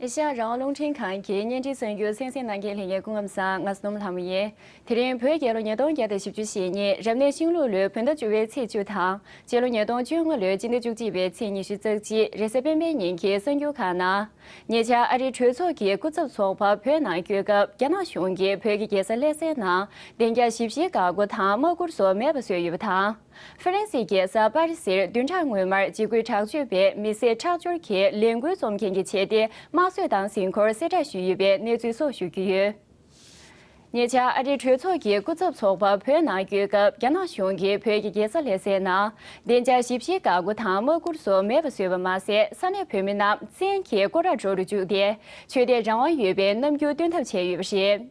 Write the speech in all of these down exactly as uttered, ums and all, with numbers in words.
ཨེ་ཤ་ཡ་རང་དབང་རླུང་འཕྲིན་ཁང་གི་བརྙན་འཕྲིན་གསར་འགྱུར་གསན་གཟིགས་གནང་མཁན་ལྷན་རྒྱས་སྐུ་ཁམས་བཟང་། ང་སྣུམ་ལྷ་མོ་ཡིན། དེ་རིང་བོད་རྒྱལ་ལོ་ཉིས་སྟོང་བརྒྱ་དང་བཞི་བཅུ་ཞེ་གཉིས། རབ་གནས་ཤིང་ལུག་ལོའི་བོད་ཟླ་བཅུ་པའི་ཚེས་བཅུ་དང་། སྤྱི་ལོ་ཉིས་སྟོང་བཅོ་ལྔ་ལོའི་སྤྱི་ཟླ་བཅུ་གཅིག་པའི་ཚེས་ཉི་ཤུ་རྩ་གཅིག་རེས་གཟའ་སྤེན་པའི་ཉིན་གྱི་གསར་འགྱུར་ཁག་ནང་། ཉེ་ཆར་ཨ་རིའི་གྲོས་ཚོགས་ཀྱི་སྐུ་ཚབ་ཚོགས་པ་བོད་ནང་བསྐྱོད་སྐབས། རྒྱ་ནག་གཞུང་གིས་བོད་ཀྱི་རྒྱལ་ས་ལྷ་སའི་ནང་བདེ་འཇགས་ཞིབ་བཤེར་འགག་སྒོ་དང་དམག་གུར་སོགས་མེད་པ་བཟོས་ཡོད་པ་དང་། ཧྥ་རན་སིའི་རྒྱལ་ས་པ་རི་སིར་བདུན་ཕྲག་སྔོན་མར་འཇིགས་སྐུལ་དྲག་སྤྱོད་པས་མི་སེར་ཁྲག་སྦྱོར་གྱི་ལས་འགུལ་རྩོམ་མཁན་གྱི་ཆེད་དེ་དམར་གསོད་དང་འཛིང་རྒོལ་གསལ་བསྒྲགས་ཞུས་ཡོད་པའི་གནས་ཚུལ་སོགས་ཞུ་རྒྱུ་ཡོད། ཉེ་ཆར་ཨ་རིའི་གྲོས་ཚོགས་ཀྱི་སྐུ་ཚབ་ཚོགས་པ་བོད་ནང་བསྐྱོད་སྐབས། རྒྱ་ནག་གཞུང་གིས་བོད་ཀྱི་རྒྱལ་ས་ལྷ་སའི་ནང་བདེ་འཇགས་ཞིབ་བཤེར་འགག་སྒོ་དང་དམག་གུར་སོགས་མེད་པ་བཟོས་པ་མ་ཟད། ས་གནས་བོད་མི་རྣམས་བཙན་གྱིས་སྐོར་ར་འགྲོ་རུ་བཅུག་སྟེ། ཆོས་དད་རང་དབང་ཡོད་པའི་རྣམ་འགྱུར་སྟོན་ཐབས་བྱས་ཡོད་པ་རེད།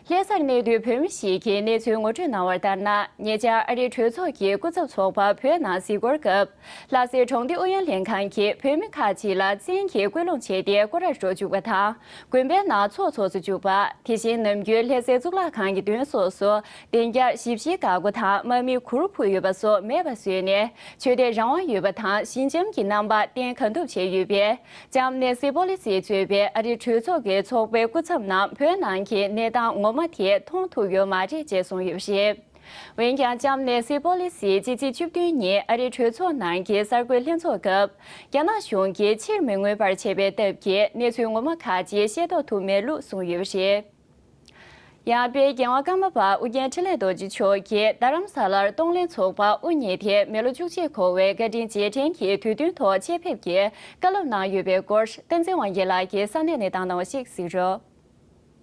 ལྷ་སར་གནས་སྡོད་བོད་མི་ཞིག་གིས་གནས་ཚུལ་ངོ་སྤྲོད་གནང་བར་ལྟར་ན། ཉེ་ཆར་ཨ་རིའི་གྲོས་ཚོགས་ཀྱི་སྐུ་ཚབ་ཚོགས་པ་བོད་ནང་གཟིགས་སྐོར་སྐབས། ལྷ་སའི་གྲོང་སྡེ་ཨུ་ཡོན་ལྷན་ཁང་གིས་བོད་མི་ཁག་ཅིག་ལ་བཙན་གྱིས་སྐུལ་སློང་བྱས་ཏེ། སྐོར་རར་འགྲོ་བཅུག་པ་དང་། དགོན་པའི་ནང་ཚོགས་འཚོགས་སུ་བཅུག་པ། དེ་བཞིན་ནམ་རྒྱུན་ལྷ་སའི་གཙུག་ལག་ཁང་གི་མདུན་སོགས་སུ་བདེ་འཇགས་ཞིབ་བཤེར་འགག་སྒོ་དང་དམག་མིའི་གུར་ཕུབ་ཡོད་པ་སོགས་མེད་པ་བཟོས་ནས། ཆོས་དད་རང་དབང་ཡོད་པ་དང་། ཞི་འཇམ་གྱི་རྣམ་པ་བསྟན་གང་ཐུབ་བྱས་ཡོད་པས། ལྕམ་ནེན་སི་པོ་ལི་སི་གཙོས་པའི་ཨ་རིའི་གྲོས་ཚོགས་ཀྱི་ཚོགས་པའི་སྐུ་ཚབ་རྣམས་བོད་ནང་གི་གནས་སྟངས་ངོ་མ་དེ་མཐོང་ཐུབ་ཡོད་མ་རེད་ཅེས་གསུངས་ཡོད་པ་རེད། འོན་ཀྱང་། ལྕམ་ནེན་སི་པོ་ལི་སིས་ཕྱི་ཚེས་བཅུ་བདུན་ཉིན་ཨ་རིའི་གྲོས་ཚོགས་ནང་གི་གསར་འགོད་ལྷན་ཚོགས་སྐབས། རྒྱ་ནག་གཞུང་གིས་ཕྱིར་མི་མངོན་པར་བྱས་པའི་སྟབས་ཀྱིས། གནས་ཚུལ་ངོ་མ་ཁག་ཅིག་ཤེས་རྟོགས་ཐུབ་མེད་ལུགས་གསུངས་ཡོད་པ་རེད། ཡང་དཔལ་རྒྱལ་དབང་ཀརྨ་པ་ཨོ་རྒྱན་འཕྲིན་ལས་རྡོ་རྗེ་མཆོག་གིས་རྡ་རམ་ས་ལར་གཏོང་ལེན་ཚོགས་པ་དབུ་བརྙེས་ཏེ་མི་ལོ་བཅུ་གཅིག་འཁོར་བའི་བཀའ་དྲིན་རྗེས་དྲན་གྱི་དུས་སྟོན་ཐོག་ཆེད་ཕེབས་ཀྱིས་བཀའ་སློབ་གནང་ཡོད་པའི་སྐོར། བསྟན་འཛིན་དབང་རྒྱལ་ལགས་ཀྱིས་ས་གནས་ནས་བཏང་གནང་བ་ཞིག་གཟིགས་རོགས།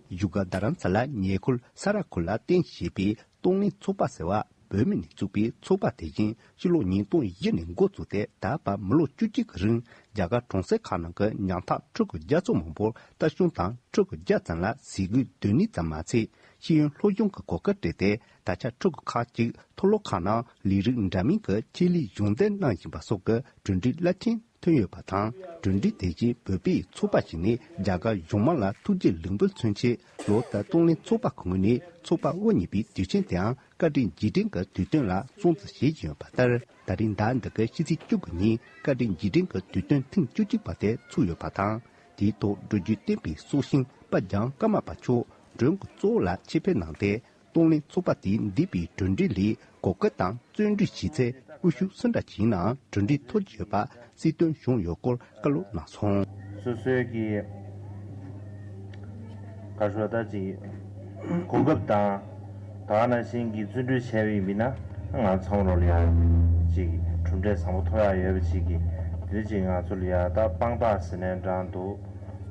བཞུགས་སྒར་རྡ་རམ་ས་ལ་ཉེ་ཁུལ་ས་ར་ཁུལ་ལ་རྟེན་གཞི་བྱས་པའི་གཏོང་ལེན་ཚོགས་པ་ཟེར་བ། བོད་མི་ནས་བཙུགས་པའི་ཚོགས་པ་དེ་བཞིན་ཕྱི་ལོ་ཉིས་སྟོང་བཞི་ནས་འགོ་བཙུགས་ཏེ་ད་བར་མི་ལོ་བཅུ་གཅིག་གི་རིང་རྒྱ་གར་གྲོང་གསེབ་ཁག་ནང་གི་ཉམ་ཐག་ཕྲུ་གུ་བརྒྱ་ཚོ་མང་པོར་ལྟ་སྐྱོང་དང་། ཕྲུ་གུ་བརྒྱ་ཙམ་ལ་གཟིགས་འགོད་སྡོད་གནས་ཙམ་མ་ཚད། ཤེས་ཡོན་སློབ་སྦྱོང་གི་གོ་སྐབས་སྤྲད་དེ། ད་ཆ་ཕྲུ་གུ་ཁག་ཅིག་མཐོ་སློབ་ཁག་ནང་ལས་རིགས་འདྲ་མིན་གྱི་ཆེད་ལས་གཞུང་འཛིན་གནང་བཞིན་པ་སོགས་ཀྱི་གྲུབ་འབྲས་རླབས་ཆེན་ཐོན་ཡོད་པ་དང་། གྲུབ་འབྲས་དེ་བཞིན་བོད་པའི་ཚོགས་པ་ཞིག་ནས་རྒྱ་གར་གཞུང་མང་ལ་ཐུགས་རྗེ་ལེགས་འབུལ་མཚོན་ཆེད། ལོ་ལྟར་གཏོང་ལེན་ཚོགས་པ་གི་ངོས་ནས་ཚོགས་པ་དབུ་བརྙེས་པའི་དུས་ཆེན་དེའང་བཀའ་དྲིན་རྗེས་དྲན་གྱི་དུས་སྟོན་ལ་སྲུང་བརྩི་བྱེད་བཞིན་ཡོད་པ་ལྟར། ད་རིང་ཟླ་འདི་གའི་ཕྱི་ཚེས་བཅུ་དགུ་ཉིན་བཀའ་དྲིན་རྗེས་དྲན་གྱི་དུས་སྟོན་ཐེངས་བཅུ་གཅིག་པ་དེ་ཚུགས་ཡོད་པ་དང་། དེའི་ཐོག་འགྲོ་རྒྱུན་བསྟེན་པའི་སྲོག་ཤིང་དཔལ་ལྗང་ཀརྨ་པ་མཆོག་མགྲོན་གྱི་གཙོ་བོ་ལ་ཆེད་ཕེབས་གནང་སྟེ། གཏོང་ལེན་ཚོགས་པ་དེས་འདས་པའི་གྲུབ་འབྲས་ལས་གོ་སྐབས་དང་བརྩོན་འགྲུས་བྱས་ཚེ། དབུལ་ཕྱུག་སུ་འདྲ་ཞིག་ཡིན་ནའང་གྲུབ་འབྲས་ཐོབ་ཀྱི་ཡོད་པ་སྲིད་དོན་བྱུང་ཡོད་སྐོར་བཀའ་སློབ་གནང་སོང་། སོ་སོའི་གི་ག་ཞུ་ད་ཅིག་གོ་སྐབས་དང་། ད་ག་ནང་བཞིན་གྱི་བརྩོན་འགྲུས་བྱས་པ་ཡིན་ན། ང་ཚང་མ་ལོ་ལ་ཡ་ཅིག་གྲུབ་འབྲས་བཟང་པོ་ཐོབ་ཡ་ཡོད་པ་ཅིག་གི། དེ་ཅིག་ང་ཚོ་ལ་ཡ་ད་དཔང་རྟགས་ཟེར་ནའི་འདྲ་འདུག་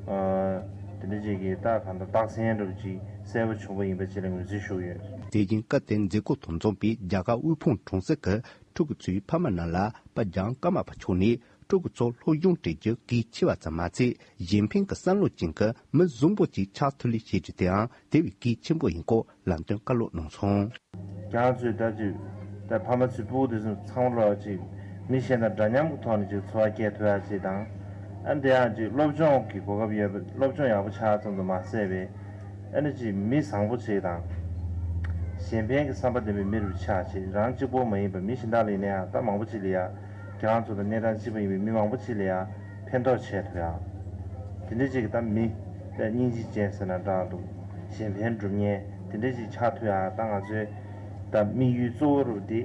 ཨ། དེ་འདྲ་ཅིག་གི་ད་གང་ལྟར་རྟགས་མཚན་འདྲ་པོ་ཅིག་གསལ་པོ་བྱུང་བ་ཡིན་པ་ཅིག་ལ་ངོས་འཛིན་ཞུ་གི་ཡོད། དེ་བཞིན་སྐབས་དེར་མཛད་སྒོ་དེ་འཛོམས་པའི་རྒྱ་གར་དབུལ་ཕོངས་གྲོང་གསེབ་ཀྱི་ཕྲུ་གུ་ཚོའི་ཕ་མ་རྣམས་ལ་དཔལ་ལྗང་ཀརྨ་པ་མཆོག་ནས་ཕྲུ་གུ་ཚོ་སློབ་སྦྱོང་སྤྲད་རྒྱུ་གལ་ཆེ་བ་ཙམ་མ་ཚད། གཞན་ཕན་གྱི་བསམ་བློ་ཅན་གྱི་མི་བཟང་པོ་ཅིག་ཆགས་ཐུབ་ལེ་བྱེད་རྒྱུ་དེའང་དེ་བས་གལ་ཆེན་པོ་ཡིན་སྐོར་ལམ་སྟོན་བཀའ་སློབ་གནང་སོང་། ཁྱེད་རང་ཚོས་ད་ཅིག་ད་ཕ་མ་ཚོའི་སྤུ་གུ་དེ་ཚོ་ཚང་མ་ལོ་ཅིག་མི་གཞན་དང་འདྲ་མཉམ་གྱི་ཐོག་ནས་ཅིག་འཚོ་བ་སྐྱེལ་ཐུབ་ཡ་ཅིག་དང་། ཨ་འདི་ཡང་ཅིག་སློབ་སྦྱོང་གི་གོ་སྐབས་ཡོད་པ། སློབ་སྦྱོང་ཡག་པོ་ཆགས་ཙམ་དུ་མ་ཟད་པའི། ཨ་ནི་ཅིག་མི་བཟང་པོ་ཅིག་དང་། གཞན་ཕན་གྱི་བསམ་པ་ལྡན་པའི་མི་རུ་ཆགས་ཅིག་རང་གཅིག་པོ་མ་ཡིན་པ་མི་གཞན་དག་ལ་ཡིན་ན་ཡང་ད་མང་པོ་ཅིག་ལ་ཡ། ཁྱེད་རང་ཚོ་དང་གནས་སྟངས་གཅིག་པ་ཡིན་པའི་མི་མང་པོ་ཅིག་ལ་ཡ་ཕན་ཐོགས་བྱས་ཐུབ་ཡ། དེ་འདྲ་ཅིག་གི་ད་མི་ད་སྙིང་རྗེ་ཅན་ཟེར་ན་འདྲ་འདུག་གཞན་ཕན་སྒྲུབ་མཁན་དེ་འདྲ་ཅིག་ཆགས་ཐུབ་ཡ་ད་ང་ཚོའི་ད་དམིགས་ཡུལ་གཙོ་བོ་རུ་དེ་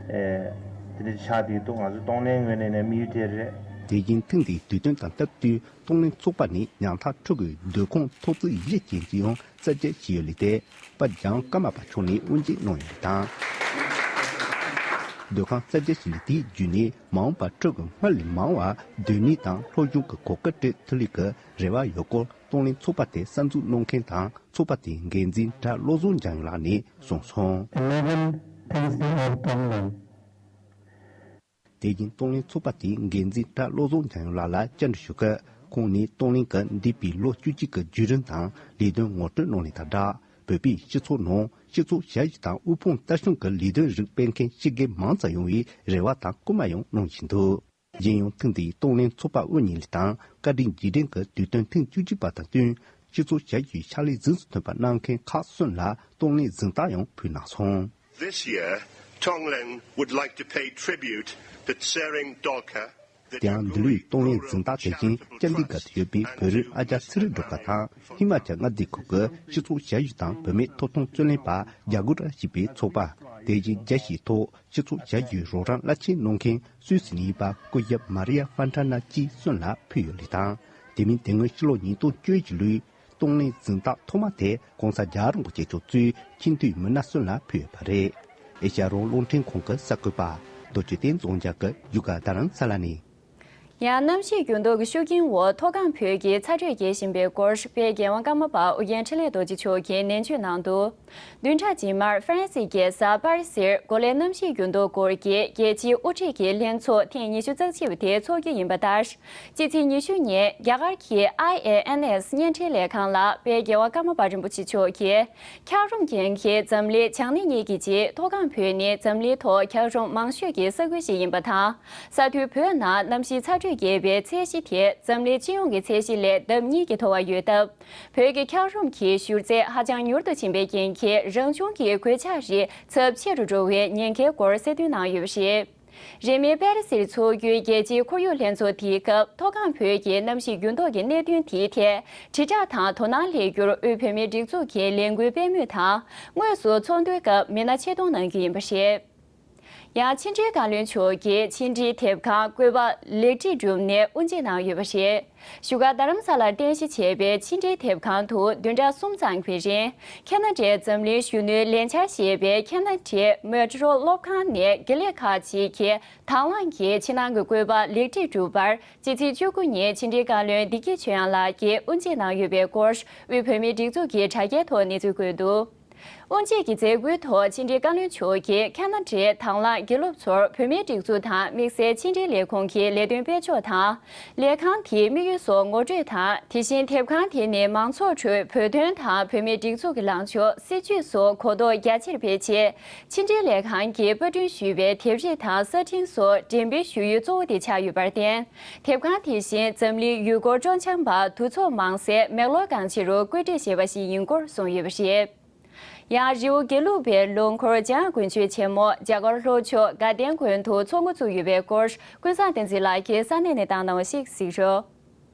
ཨེ་དེ་འདྲ་ཅིག་ཆགས་བསྡད་འདུག་ང་ཚོའི་གཏོང་ལེན་ངོས་ནས་ནས་དམིགས་ཡུལ་དེ་རེད། དེ་བཞིན་ཐེངས་འདིའི་དུས་སྟོན་དང་སྟབས་བསྟུན་གཏོང་ལེན་ཚོགས་པ་ནས་ཉམ་ཐག་ཕྲུ་གུའི་སྡོད་ཁང་ཐོག་བརྩེགས་བཞི་ཅན་གྱི་ཡང་གསར་རྒྱག་བྱས་ཡོད་ལུགས་དེ་དཔལ་ལྗང་ཀརྨ་པ་མཆོག་ནས་དབུ་འབྱེད་གནང་ཡོད་པ་དང་། སྡོད་ཁང་གསར་རྒྱག་བྱས་ལུགས་དེའི་བརྒྱུད་ནས་མ་འོངས་པར་ཕྲུ་གུ་སྔར་ལས་མང་བ་སྡོད་གནས་དང་སློབ་སྦྱོང་གི་གོ་སྐབས་སྤྲད་ཐུབ་ལུགས་ཀྱི་རེ་བ་ཡོད་སྐོར་གཏོང་ལེན་ཚོགས་པ་དེ་གསར་འཛུགས་གནང་མཁན་དང་ཚོགས་པ་དེའི་འགན་འཛིན་གྲྭ་བློ་བཟང་འཇམ་དབྱངས་ལགས་ནས་གསུངས་སོང་། Eleven Thursday of Tonglen། དེ་བཞིན་གཏོང་ལེན་ཚོགས་པ་དེའི་འགན་འཛིན་གྲྭ་བློ་བཟང་འཇམ་དབྱངས་ལགས་ལ་བཅར་འདྲི་ཞུ་སྐབས། ཁོང་ནས་གཏོང་ལེན་གྱི་འདས་པའི་ལོ་བཅུ་གཅིག་གི་བརྒྱུད་རིམ་དང་ལས་དོན་ངོ་སྤྲོད་གནང་ལེ་དང་སྦྲགས། བོད་པའི་སྤྱི་ཚོགས་ནང་སྤྱི་ཚོགས་ཞབས་ཞུ་དང་དབུལ་ཕོངས་ལྟ་སྐྱོང་གི་ལས་དོན་རིགས་སྤེལ་མཁན་ཞིག་གི་མང་ཙམ་ཡོང་བའི་རེ་བ་དང་སྐུལ་མ་ཡང་གནང་བཞིན་འདུག་གཞན་ཡང་ཐེངས་འདིའི་གཏོང་ལེན་ཚོགས་པ་དབུ་བརྙེས་ལུགས་དང་བཀའ་དྲིན་རྗེས་དྲན་གྱི་དུས་སྟོན་ཐེངས་བཅུ་གཅིག་པ་དང་བསྟུན། སྤྱི་ཚོགས་ཞབས་ཞུའི་ཕྱག་ལས་གཟེངས་སུ་ཐོན་པ་གནང་མཁན་ཁག་གསུམ་ལ་གཏོང་ལེན་གཟེངས་རྟགས་ཡང་ཕུལ་གནང་སོང་། This year, Tonglen would like to pay tribute to Tshering Dolkar, དེ་ཡང་འདི་ལོའི་གཏོང་ལེན་གཟེངས་རྟགས་དེ་བཞིན་ཅན་དི་གྷར་དུ་ཡོད་པའི་བོད་རིགས་ཨ་ཅག་ཚེ་རིང་སྒྲོལ་དཀར་དང་། ཧི་མ་ཅལ་མངའ་སྡེ་ཁུལ་གྱི་སྤྱི་ཚོགས་ཞབས་ཞུ་དང་བུད་མེད་ཐོབ་ཐང་རྩོད་ལེན་པ་ཇ་གུ་ར་ཞེས་པའི་ཚོགས་པ། དེ་བཞིན་རྒྱལ་སྤྱིའི་ཐོག་སྤྱི་ཚོགས་ཞབས་ཞུའི་རོགས་རམ་རླབས་ཆེན་གནང་མཁན་སུད་སི་ནས་ཡིན་པ་སྐུ་ཞབས་མ་རི་ཡ་ཧྥན་ཁྲ་ན་ཅིའི་སོན་ལ་ཕུལ་ཡོད་ལུགས་དང་། དེ་མིན་དེ་སྔོན་ཕྱི་ལོ་ཉིས་སྟོང་བཅུ་བཞི་ལོའི་གཏོང་ལེན་གཟེངས་རྟགས་ཐོག་མ་དེ་༸གོང་ས་༸རྒྱལ་བ་རིན་པོ་ཆེ་མཆོག་གཙོས་ཆིང་ཏུའི་མི་སྣ་སོན་ལ་ཕུལ་ཡོད་པ་རེད། ཨེ་ཤ་ཡ་རང་དབང་རླུང་འཕྲིན་ཁང་གི་གསར་འགོད་པ་རྡོ་རྗེ་བསྟན་འཛིན་རྒྱལ་གྱིས་བཞུགས་སྒར་རྡ་རམ་ས་ལ་ནས། ཡང་གནམ་གཤིས་འགྱུར་ལྡོག་གི་ཤུགས་རྐྱེན་འོག་མཐོ་སྒང་བོད་ཀྱི་ཚ་དྲོད་རྒྱས་བཞིན་པའི་སྐོར་དཔལ་རྒྱལ་དབང་ཀརྨ་པ་ཨོ་རྒྱན་འཕྲིན་ལས་རྡོ་རྗེ་མཆོག་གིས་ནན་བརྗོད་གནང་འདུག་བདུན་ཕྲག་རྗེས་མར་ཧྥ་རན་སིའི་རྒྱལ་ས་པ་རི་སིར་གོ་ལའི་གནམ་གཤིས་འགྱུར་ལྡོག་སྐོར་གྱི་རྒྱལ་སྤྱིའི་དབུ་ཁྲིད་ཀྱི་ལྷན་ཚོགས་ཐེངས་ཉི་ཤུ་རྩ་གཅིག་པ་དེ་འཚོགས་རྒྱུ་ཡིན་པ་ལྟར། སྤྱི་ཚེས་ཉི་ཤུ་ཉིན་རྒྱ་གར་གྱི་ཨའི་ཨེ་ཨེན་ཨེས་བརྙན་འཕྲིན་ལས་ཁང་ལ་དཔལ་རྒྱལ་བ་ཀརྨ་པ་རིན་པོ་ཆེ་མཆོག་གིས། འཁྱགས་རོམ་རྐྱེན་གྱིས་འཛམ་གླིང་བྱང་སྣེ་གཉིས་ཀྱི་རྗེས་མཐོ་སྒང་བོད་ནི་འཛམ་གླིང་ཐོག་འཁྱགས་རོམ་མང་ཤོས་ཀྱི་ས་ཁུལ་ཞིག་ཡིན་པ་དང་། ས་མཐོའི་བོད་ནང་གནམ་གཤིས་ཚ་དྲོད་རྒྱས་པའི་ཚད་གཞི་དེ་འཛམ་གླིང་སྤྱི་ཡོངས་ཀྱི་ཚད་གཞི་ལས་ལྡབ་གཉིས་ཀྱིས་མཐོ་བ་ཡོད་སྟབས། བོད་ཀྱི་འཁྱགས་རོམ་གྱི་བཞུར་རྫས་ཧ་ཅང་མྱུར་དུ་ཕྱིན་པའི་རྐྱེན་གྱིས་རང་བྱུང་གི་གོད་ཆག་རིགས་ཚབས་ཆེ་རུ་འགྲོ་བའི་ཉེན་ཁའི་སྐོར་གསལ་སྟོན་གནང་ཡོད་པ་རེད། རིང་མིན་པེ་རི་སིར་འཚོགས་རྒྱུའི་རྒྱལ་སྤྱིའི་ཁོར་ཡུག་ལྷན་ཚོགས་དེའི་སྐབས་མཐོ་སྒང་བོད་ཀྱི་གནམ་གཤིས་འགྱུར་ལྡོག་གི་གནད་དོན་དེའི་ཐད་དྲིལ་བསྒྲགས་དང་དོ་སྣང་སླེབས་རྒྱུར་དབུས་བོད་མིའི་སྒྲིག་འཛུགས་ཀྱི་ལས་འགུལ་སྤེལ་མུས་དང་། དངོས་སུ་ཚོགས་འདུའི་སྐབས་མི་སྣ་ཆེད་གཏོང་གནང་རྒྱུ་ཡིན་པ་རེད། ཡང་ཕྱི་འབྲེལ་བཀའ་བློན་མཆོག་གིས་ཕྱི་འབྲེལ་དེབ་ཁང་བཀོད་པ་ལེགས་སྒྲིག་བསྒྲུབས་ནས་དབུ་འབྱེད་གནང་ཡོད་པ་རེད། བཞུགས་སྒར་རྡ་རམ་ས་ལར་རྟེན་གཞི་བྱས་པའི་ཕྱི་འབྲེལ་དེབ་ཁང་དུ་བདུན་ཕྲག་གསུམ་ཙམ་གྱི་རིང་། ཁ་ན་ཌའི་འཛམ་གླིང་གཞོན་ནུའི་ལས་འཆར་ཞེས་པའི་ཁ་ན་ཌའི་མོན་ཊི་རོལ་སློབ་ཁང་ནས་དགེ་ལས་ཁག་ཅིག་གིས་དང་བླངས་ཀྱིས་ཕྱི་ནང་གི་བཀོད་པ་ལེགས་སྒྲིག་བསྒྲུབས་པར་སྤྱི་ཚེས་བཅུ་དགུ་ཉིན་ཕྱི་འབྲེལ་བཀའ་བློན་བདེ་སྐྱིད་ཆོས་དབྱངས་ལགས་ཀྱིས་དབུ་འབྱེད་གནང་ཡོད་པའི་སྐོར་དབུས་བོད་མིའི་སྒྲིག་འཛུགས་ཀྱི་དྲ་རྒྱའི་ཐོག་གནས་ཚུལ་བཀོད་འདུག་དབུ་འབྱེད་ཀྱི་མཛད་སྒོའི་ཐོག་ཕྱི་འབྲེལ་བཀའ་བློན་མཆོག་གིས་ཁ་ན་ཌའི་དང་བླངས་དགེ་སློབ་ཚོར་བོད་མིའི་སྒྲིག་འཛུགས་དང་དམིགས་བསལ་ཕྱི་འབྲེལ་ལས་ཁུངས་ཀྱི་ལས་དོན་སྤེལ་ཕྱོགས་དང་། ལས་ཁང་དེའི་དམིགས་ཡུལ་སོགས་ངོ་སྤྲོད་དང་། དེ་བཞིན་དེབ་ཁང་དེ་ནི་མང་ཚོགས་ཁྲོད་བོད་དོན་དང་བོད་མིའི་སྒྲིག་འཛུགས་ཀྱི་ལངས་ཕྱོགས། སྲིད་བྱུས་སོགས་གོ་རྟོགས་རྒྱ་ཆེར་སྤེལ་ཆེད། ཕྱི་འབྲེལ་ལས་ཁང་གིས་པར་སྐྲུན་ཞུས་པའི་དེབ་རིགས་དང་གསར་འཕྲིན་སོགས་འགྲེམས་སྤེལ་ཞུ་ཡུལ་གཙོ་བོ་དེ་ཆགས་ཡོད་པར་བརྟེན། དེབ་ཁང་དེ་བཞིན་འཛམ་གླིང་ཡུལ་སྐོར་སྤྲོ་འཆམ་པ་འདུ་ཚོགས་མང་སའི་མེག་ལོར་གང་ཆེ་རུ་བཀོད་སྒྲིག་བྱས་པ་ཞིག་ཡིན་སྐོར་གསུངས་ཡོད་པ་རེད། ཡང་རི་བོ་དགེ་ལུགས་པའི་ལོ་འཁོར་འཇང་དགུན་ཆོས་ཆེན་མོ་རྒྱ་གར་ལྷོ་ཕྱོགས་དགའ་ལྡན་དགོན་དུ་ཚོགས་འགོ་བཙུགས་ཡོད་པའི་སྐོར་ཀུན་བཟང་བསྟན་འཛིན་ལགས་ཀྱིས་ས་གནས་ནས་བཏང་གནང་བ་ཞིག་གཟིགས་རོགས།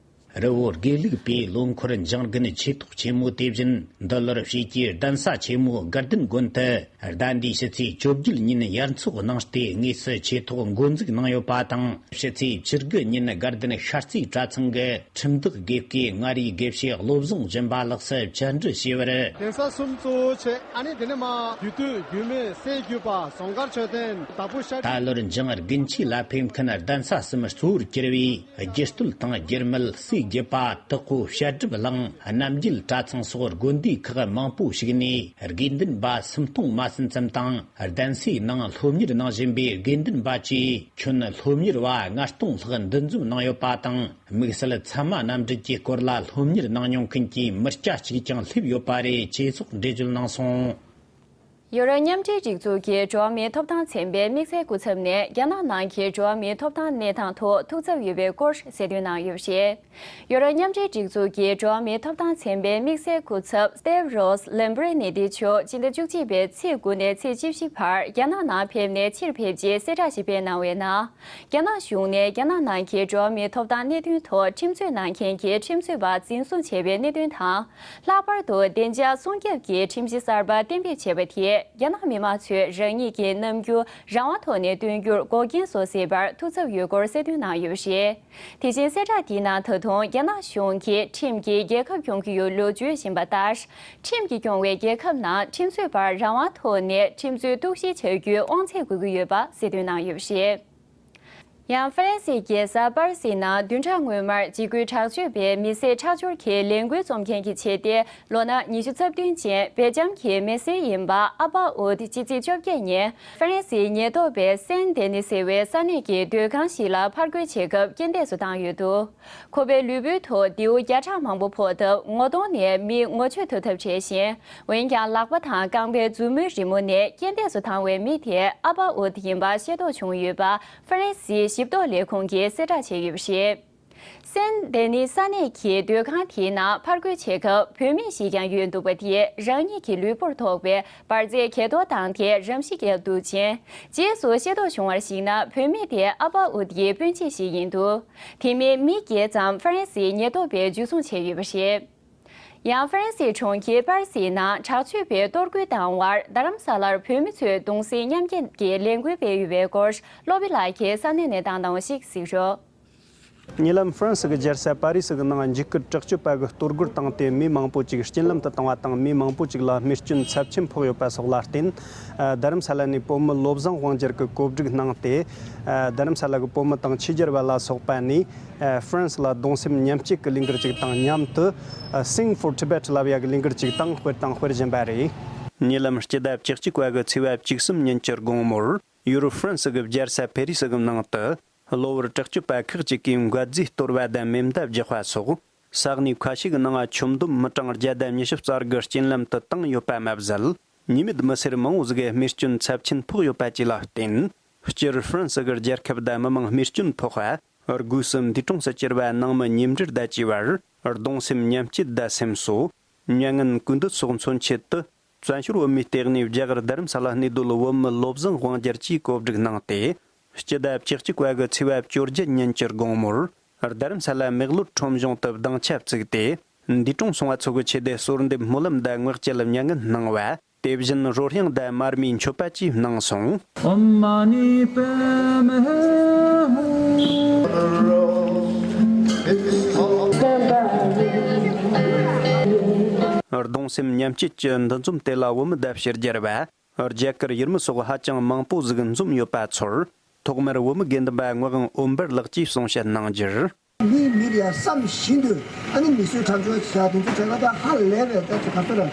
རི་བོ་དགེ་ལུགས་པའི་ལོ་འཁོར་འཇང་དགུན་ཆོས་ཐོག་ཆེན་མོ་དེ་བཞིན་འདི་ལོར་ཕྱི་རྒྱལ་གདན་ས་ཆེན་མོ་དགའ་ལྡན་དགོན་དུ་ཟླ་འདིའི་ཕྱི་ཚེས་བཅུ་བརྒྱད་ཉིན་ཡར་འཚོགས་གནང་སྟེ་དངོས་སུ་ཆོས་ཐོག་འགོ་འཛུགས་གནང་ཡོད་པ་དང་། ཕྱི་ཚེས་བཅུ་དགུ་ཉིན་དགའ་ལྡན་ཤར་རྩེ་གྲྭ་ཚང་གི་ཁྲིམས་བདག་དགེ་བསྐོས་མངའ་རིས་དགེ་བཤེས་བློ་བཟང་སྦྱིན་པ་ལགས་སུ་བཅར་འདྲི་ཞུས་པར། གདན་ས་གསུམ་གཙོ་བོ་བྱས། ཨ་ནི་དེ་ནས་མ་རྒྱུད་སྟོད་རྒྱུད་སྨད་སྲས་བརྒྱུད་པ་ཟངས་དཀར་མཆོད་རྟེན་བདག་པོ་ཤར། ད་ལོར་འཇང་དགུན་ཆོས་ལ་ཕེབས་མཁན་གདན་ས་གསུམ་གཙོ་བོར་གྱུར་བའི་རྒྱུད་སྟོད་དང་རྒྱུད་སྨད་སྲས་བརྒྱུད་པ་དྭགས་པོ་བཤད་སྒྲུབ་གླིང་རྣམ་རྒྱལ་གྲྭ་ཚང་སོགས་དགོན་སྡེ་ཁག་མང་པོ་ཞིག་ནས་དགེ་འདུན་པ་སུམ་སྟོང་མ་ཟིན་ཙམ་དང་། གདན་སའི་ནང་སློབ་གཉེར་གནང་བཞིན་པའི་དགེ་འདུན་པ་བཅས་ཁྱོན་སློབ་གཉེར་བ་ལྔ་སྟོང་ལྷག་འདུ་འཛོམས་གནང་ཡོད་པ་དང་། དམིགས་བསལ་ཚད་མ་རྣམ་འགྲེལ་གྱི་སྐོར་ལ་སློབ་གཉེར་གནང་མྱོང་མཁན་གྱི་མི་སྐྱ་གཅིག་ཀྱང་སླེབས་ཡོད་པ་རེད། ཅེས་སོགས་འགྲེལ་བརྗོད་གནང་སོང་། ཡོ་རོབ་མཉམ་འབྲེལ་སྒྲིག་འཛུགས་ཀྱི་འགྲོ་བ་མིའི་ཐོབ་ཐང་ཚན་པའི་དམིགས་བསལ་སྐུ་ཚབ་ནས་རྒྱ་ནག་ནང་གི་འགྲོ་བ་མིའི་ཐོབ་ཐང་གནས་སྟངས་ཐོག་ཐུགས་འཚབ་ཡོད་པའི་སྐོར་གསལ་སྟོན་གནང་ཡོད་པ་རེད། ཡོ་རོབ་མཉམ་འབྲེལ་སྒྲིག་འཛུགས་ཀྱི་འགྲོ་བ་མིའི་ཐོབ་ཐང་ཚན་པའི་དམིགས་བསལ་སྐུ་ཚབ་Stavros Lambrinidis་མཆོག་སྤྱི་ཟླ་བཅུ་གཅིག་པའི་ཚེས་དགུ་ནས་ཚེས་བཅུ་བཞི་བར་རྒྱ་ནག་ནང་ཕེབས་ནས་ཕྱིར་ཕེབས་རྗེས་གསལ་བསྒྲགས་ཤིག་སྤེལ་གནང་བའི་ནང་། རྒྱ་ནག་གཞུང་ནས་རྒྱ་ནག་ནང་གི་འགྲོ་བ་མིའི་ཐོབ་ཐང་གནད་དོན་ཐོག་ཁྲིམས་རྩོད་གནང་མཁན་གྱི་ཁྲིམས་རྩོད་པ་འཛིན་བཟུང་བྱས་པའི་གནད་དོན་དང་། ལྷག་པར་དུ་བདེ་འཇགས་སྲུང་སྐྱོབ་ཀྱི་ཁྲིམས་གཞི་གསར་པ་གཏན་འབེབས་བྱས་པ་དེས་རྒྱ་ནག་མི་མང་ཚོས་རང་ཉིད་ཀྱི་རྣམ་འགྱུར་རང་དབང་ཐོག་ནས་སྟོན་རྒྱུར་འགོག་རྐྱེན་བཟོ་སྲིད་པར་ཐུགས་འཚབ་ཡོད་སྐོར་གསལ་སྟོན་གནང་ཡོད་པ་རེད། དེ་བཞིན་གསལ་བསྒྲགས་དེའི་ནང་ད་དུང་རྒྱ་ནག་གཞུང་གིས་ཁྲིམས་ཀྱིས་རྒྱལ་ཁབ་སྐྱོང་གི་ཡོད་ལུགས་བརྗོད་བཞིན་པ་ལྟར། ཁྲིམས་ཀྱིས་སྐྱོང་བའི་རྒྱལ་ཁབ་ནང་ཁྲིམས་རྩོད་པར་རང་དབང་ཐོག་ནས་ཁྲིམས་རྩོད་གཏུག་བཤེར་བྱ་རྒྱུའི་དབང་ཚད་དགོས་ཀྱི་ཡོད་པ་གསལ་སྟོན་གནང་ཡོད་པ་རེད། ཡང་ཧྥ་རན་སིའི་རྒྱལ་ས་པ་རི་སིའི་ནང་བདུན་ཕྲག་སྔོན་མར་འཇིགས་སྐུལ་དྲག་སྤྱོད་པས་མི་བསད་ཁྲག་སྦྱོར་གྱི་ལས་འགུལ་རྩོམ་མཁན་གྱི་ཆེད་དེ། ལོ་ན་ཉི་ཤུ་རྩ་བདུན་ཅན་སྦེལ་ཇམ་གྱི་མི་སེར་ཡིན་པ་ཨ་པ་ཨུད་སྤྱི་ཚེས་བཅོ་བརྒྱད་ཉིན་ཧྥ་རན་སིའི་ཉེན་རྟོག་པས་སན་དེ་ནི་ཟེར་བའི་ས་གནས་ཀྱི་སྡོད་ཁང་ཞིག་ལ་ཕར་རྒོལ་བྱེད་སྐབས་རྐྱེན་འདས་སུ་བཏང་ཡོད་འདུག་ཁོ་པའི་ལུས་པོའི་ཐོག་མདེའུ་བརྒྱ་ཕྲག་མང་པོ་ཕོག་སྟབས་ངོ་གདོང་ནས་མིག་ངོ་ཆོད་ཐུབ་ཐབས་བྲལ་ཞིང་། འོན་ཀྱང་ལག་པ་དང་རྐང་པའི་མཛུབ་མོའི་རི་མོ་ནས་རྐྱེན་འདས་སུ་བཏང་བའི་མི་དེ་ཨ་པ་ཨུད་ཡིན་པ་ཤེས་རྟོགས་བྱུང་ཡོད་པ་ཧྥ་རན་སིའི་ཞིབ་རྟོག་ལས་ཁུངས་ཀྱིས་གསལ་བསྒྲགས་བྱས་ཡོད་པ་རེད། སན་ཏེ་ནི་ས་གནས་ཀྱི་སྡོད་ཁང་དེའི་ནང་ཕར་རྒོལ་བྱེད་སྐབས་བུད་མེད་ཞིག་ཀྱང་ཡོད་འདུག་པ་དེས་རང་ཉིད་ཀྱི་ལུས་པོར་ཐོགས་པའི་འབར་རྫས་གས་གཏོར་བཏང་སྟེ་རང་ཤི་བརྒྱབ་འདུག་ཅིང་། རྗེས་སུ་ཤེས་རྟོགས་བྱུང་བར་གཞིགས་ན་བུད་མེད་དེ་ཨ་པ་ཨུད་ཡི་སྤུན་མཆེད་ཞིག་ཡིན་འདུག་དེ་མིན་མི་བརྒྱད་ཙམ་ཧྥ་རན་སིའི་ཉེན་རྟོག་པས་འཇུ་བཟུང་བྱས་ཡོད་པ་རེད། ཡང་ཧྥ་རན་སིའི་གྲོང་ཁྱེར་པར་སིའི་ནང་དྲག་སྤྱོད་པས་གཏོར་རྒོལ་བཏང་བར་རྡ་རམ་ས་ལར་བོད་མི་ཚོས་གདུང་སེམས་མཉམ་སྐྱེད་ཀྱི་ལས་འགུལ་སྤེལ་ཡོད་པའི་སྐོར་བློ་བྷེ་ལགས་ཀྱིས་ས་གནས་ནས་བཏང་གནང་བ་ཞིག་གཟིགས་རོགས། ཉེ་ལམ་ཧྥ་རན་སི་གི་རྒྱལ་ས་པ་རི་སི་གི་ནང་འཇིགས་སྐུལ་དྲག་སྤྱོད་པ་གིས་གཏོར་རྒོལ་བཏང་སྟེ་མི་མང་པོ་ཅིག་རྐྱེན་ལམ་དུ་བཏང་བ་དང་མི་མང་པོ་ཅིག་ལ་རྨས་སྐྱོན་ཚབས་ཆེན་ཕོག་ཡོད་པ་སོགས་ལ་བརྟེན། རྡ་རམ་ས་ལ་ནས་བོད་མི་བློ་བཟང་དབང་རྒྱལ་གྱིས་གོ་སྒྲིག་གནང་སྟེ། རྡ་རམ་ས་ལ་གི་བོད་མི་དང་ཕྱི་རྒྱལ་བ་ལ་སོགས་པ་ནས། ཧྥ་རན་སི་ལ་གདུང་སེམས་མཉམ་སྐྱེད་ཀྱི་ལས་འགུལ་ཅིག་དང་མཉམ་དུ། Sing for Tibet ལབ་ཡག་གི་ལས་འགུལ་ཅིག་དང་སྤེལ་དང་སྤེལ་བཞིན་པ་རེད། ཉེ་ལམ་སྤྱི་ཟླ་བཅུ་གཅིག་པ་གི་ཚེས་པ་བཅུ་གསུམ་ཉིན་གྱི་དགོང་མོར་ཡུ་རོབ་ཧྥ་རན་སི་གི་རྒྱལ་ས་ཕེ་རི་སི་གི་ནང་དུ། གློ་བུར་དྲག་སྤྱོད་པ་ཁག་ཅིག་གིས་འགོ་རྫས་གཏོར་བ་དང་མེ་མདའ་རྒྱག་པ་སོགས། ས་གནས་ཁ་ཤས་ཀྱི་ནང་ཁྱོན་བསྡོམས་མི་གྲངས་བརྒྱ་དང་ཉི་ཤུ་རྩ་དགུ་རྐྱེན་ལམ་དུ་བཏང་ཡོད་པ་མ་ཟད། ཉེས་མེད་མི་སེར་མང་བོ་ཟིག་རྨས་སྐྱོན་ཚབས་ཆེན་ཕོག་ཡོད་པ་བཅས་ལ་བརྟེན། སྤྱིར་ཧྥ་རན་སི་གི་རྒྱལ་ཁབ་དང་མི་མང་རྨས་སྐྱོན་ཕོག་པ། སྒོས་སུ་འདས་གྲོངས་སུ་གྱུར་པ་ནང་མི་ཉེ་འབྲེལ་དང་བཅས་པར་གདུང་སེམས་མཉམ་སྐྱེད་དང་སེམས་གསོ། མྱ་ངན་གུས་འདུད་སོགས་མཚོན་ཆེད་དུ། བཙན་བྱོལ་བོད་མིའི་ལྟེ་གནས་རྒྱ་གར་རྡ་རམ་ས་ལ་གནས་སྡོད་བོད་མི་བློ་བཟང་དབང་རྒྱལ་གྱིས་གོ་སྒྲིག་གནང་སྟེ། སྤྱི་ཟླ་བཅུ་གཅིག་པ་གི་ཚེས་པ་བཅོ་བརྒྱད་ཉིན་གྱི་དགོང་མོར། རྡ་རམ་ས་ལ་མེག་ལོར་ཁྲོམ་གཞུང་དུ་སྡིངས་ཆ་བཙུགས་ཏེ། འདས་གྲོངས་སོང་བ་ཚོ་གི་ཆེད་དུ་གསོལ་འདེབས་སྨོན་ལམ་དང་ངག་བཅད་མྱ་ངན་གནང་བ། དེ་བཞིན་རོལ་དབྱངས་དང་མར་མེའི་མཆོད་པ་བཅས་གནང་སོང་། ཨོཾ་མ་ཎི་པདྨེ་ཧཱུྃ། གདུང་སེམས་མཉམ་སྐྱེད་ཀྱི་འདུ་འཛོམས་དེ་ལ་བོད་མི་དང་ཕྱི་རྒྱལ་བ། རྒྱ་གར་ཡུལ་མི་སོགས་ཧ་ཅང་མང་པོ་ཟིག་འཛོམས་ཡོད་པ་ཚོར། ཐོག་མར་བོད་མི་དགེ་འདུན་པ་ངག་དབང་འོད་འབར་ལགས་ཀྱིས་གསུང་བཤད་གནང་རྒྱུར། མིའི་མིག་ལ་བསམ་བཞིན་དུ་ཨ་ནི་མིག་ཆུ་ཁྲ་ཆུ་བྱ་དེ་ཚོ་བྱས་ན་ད་ཧ་ལས་པའི་ད་ཅིག་ག་ཚོད་ར་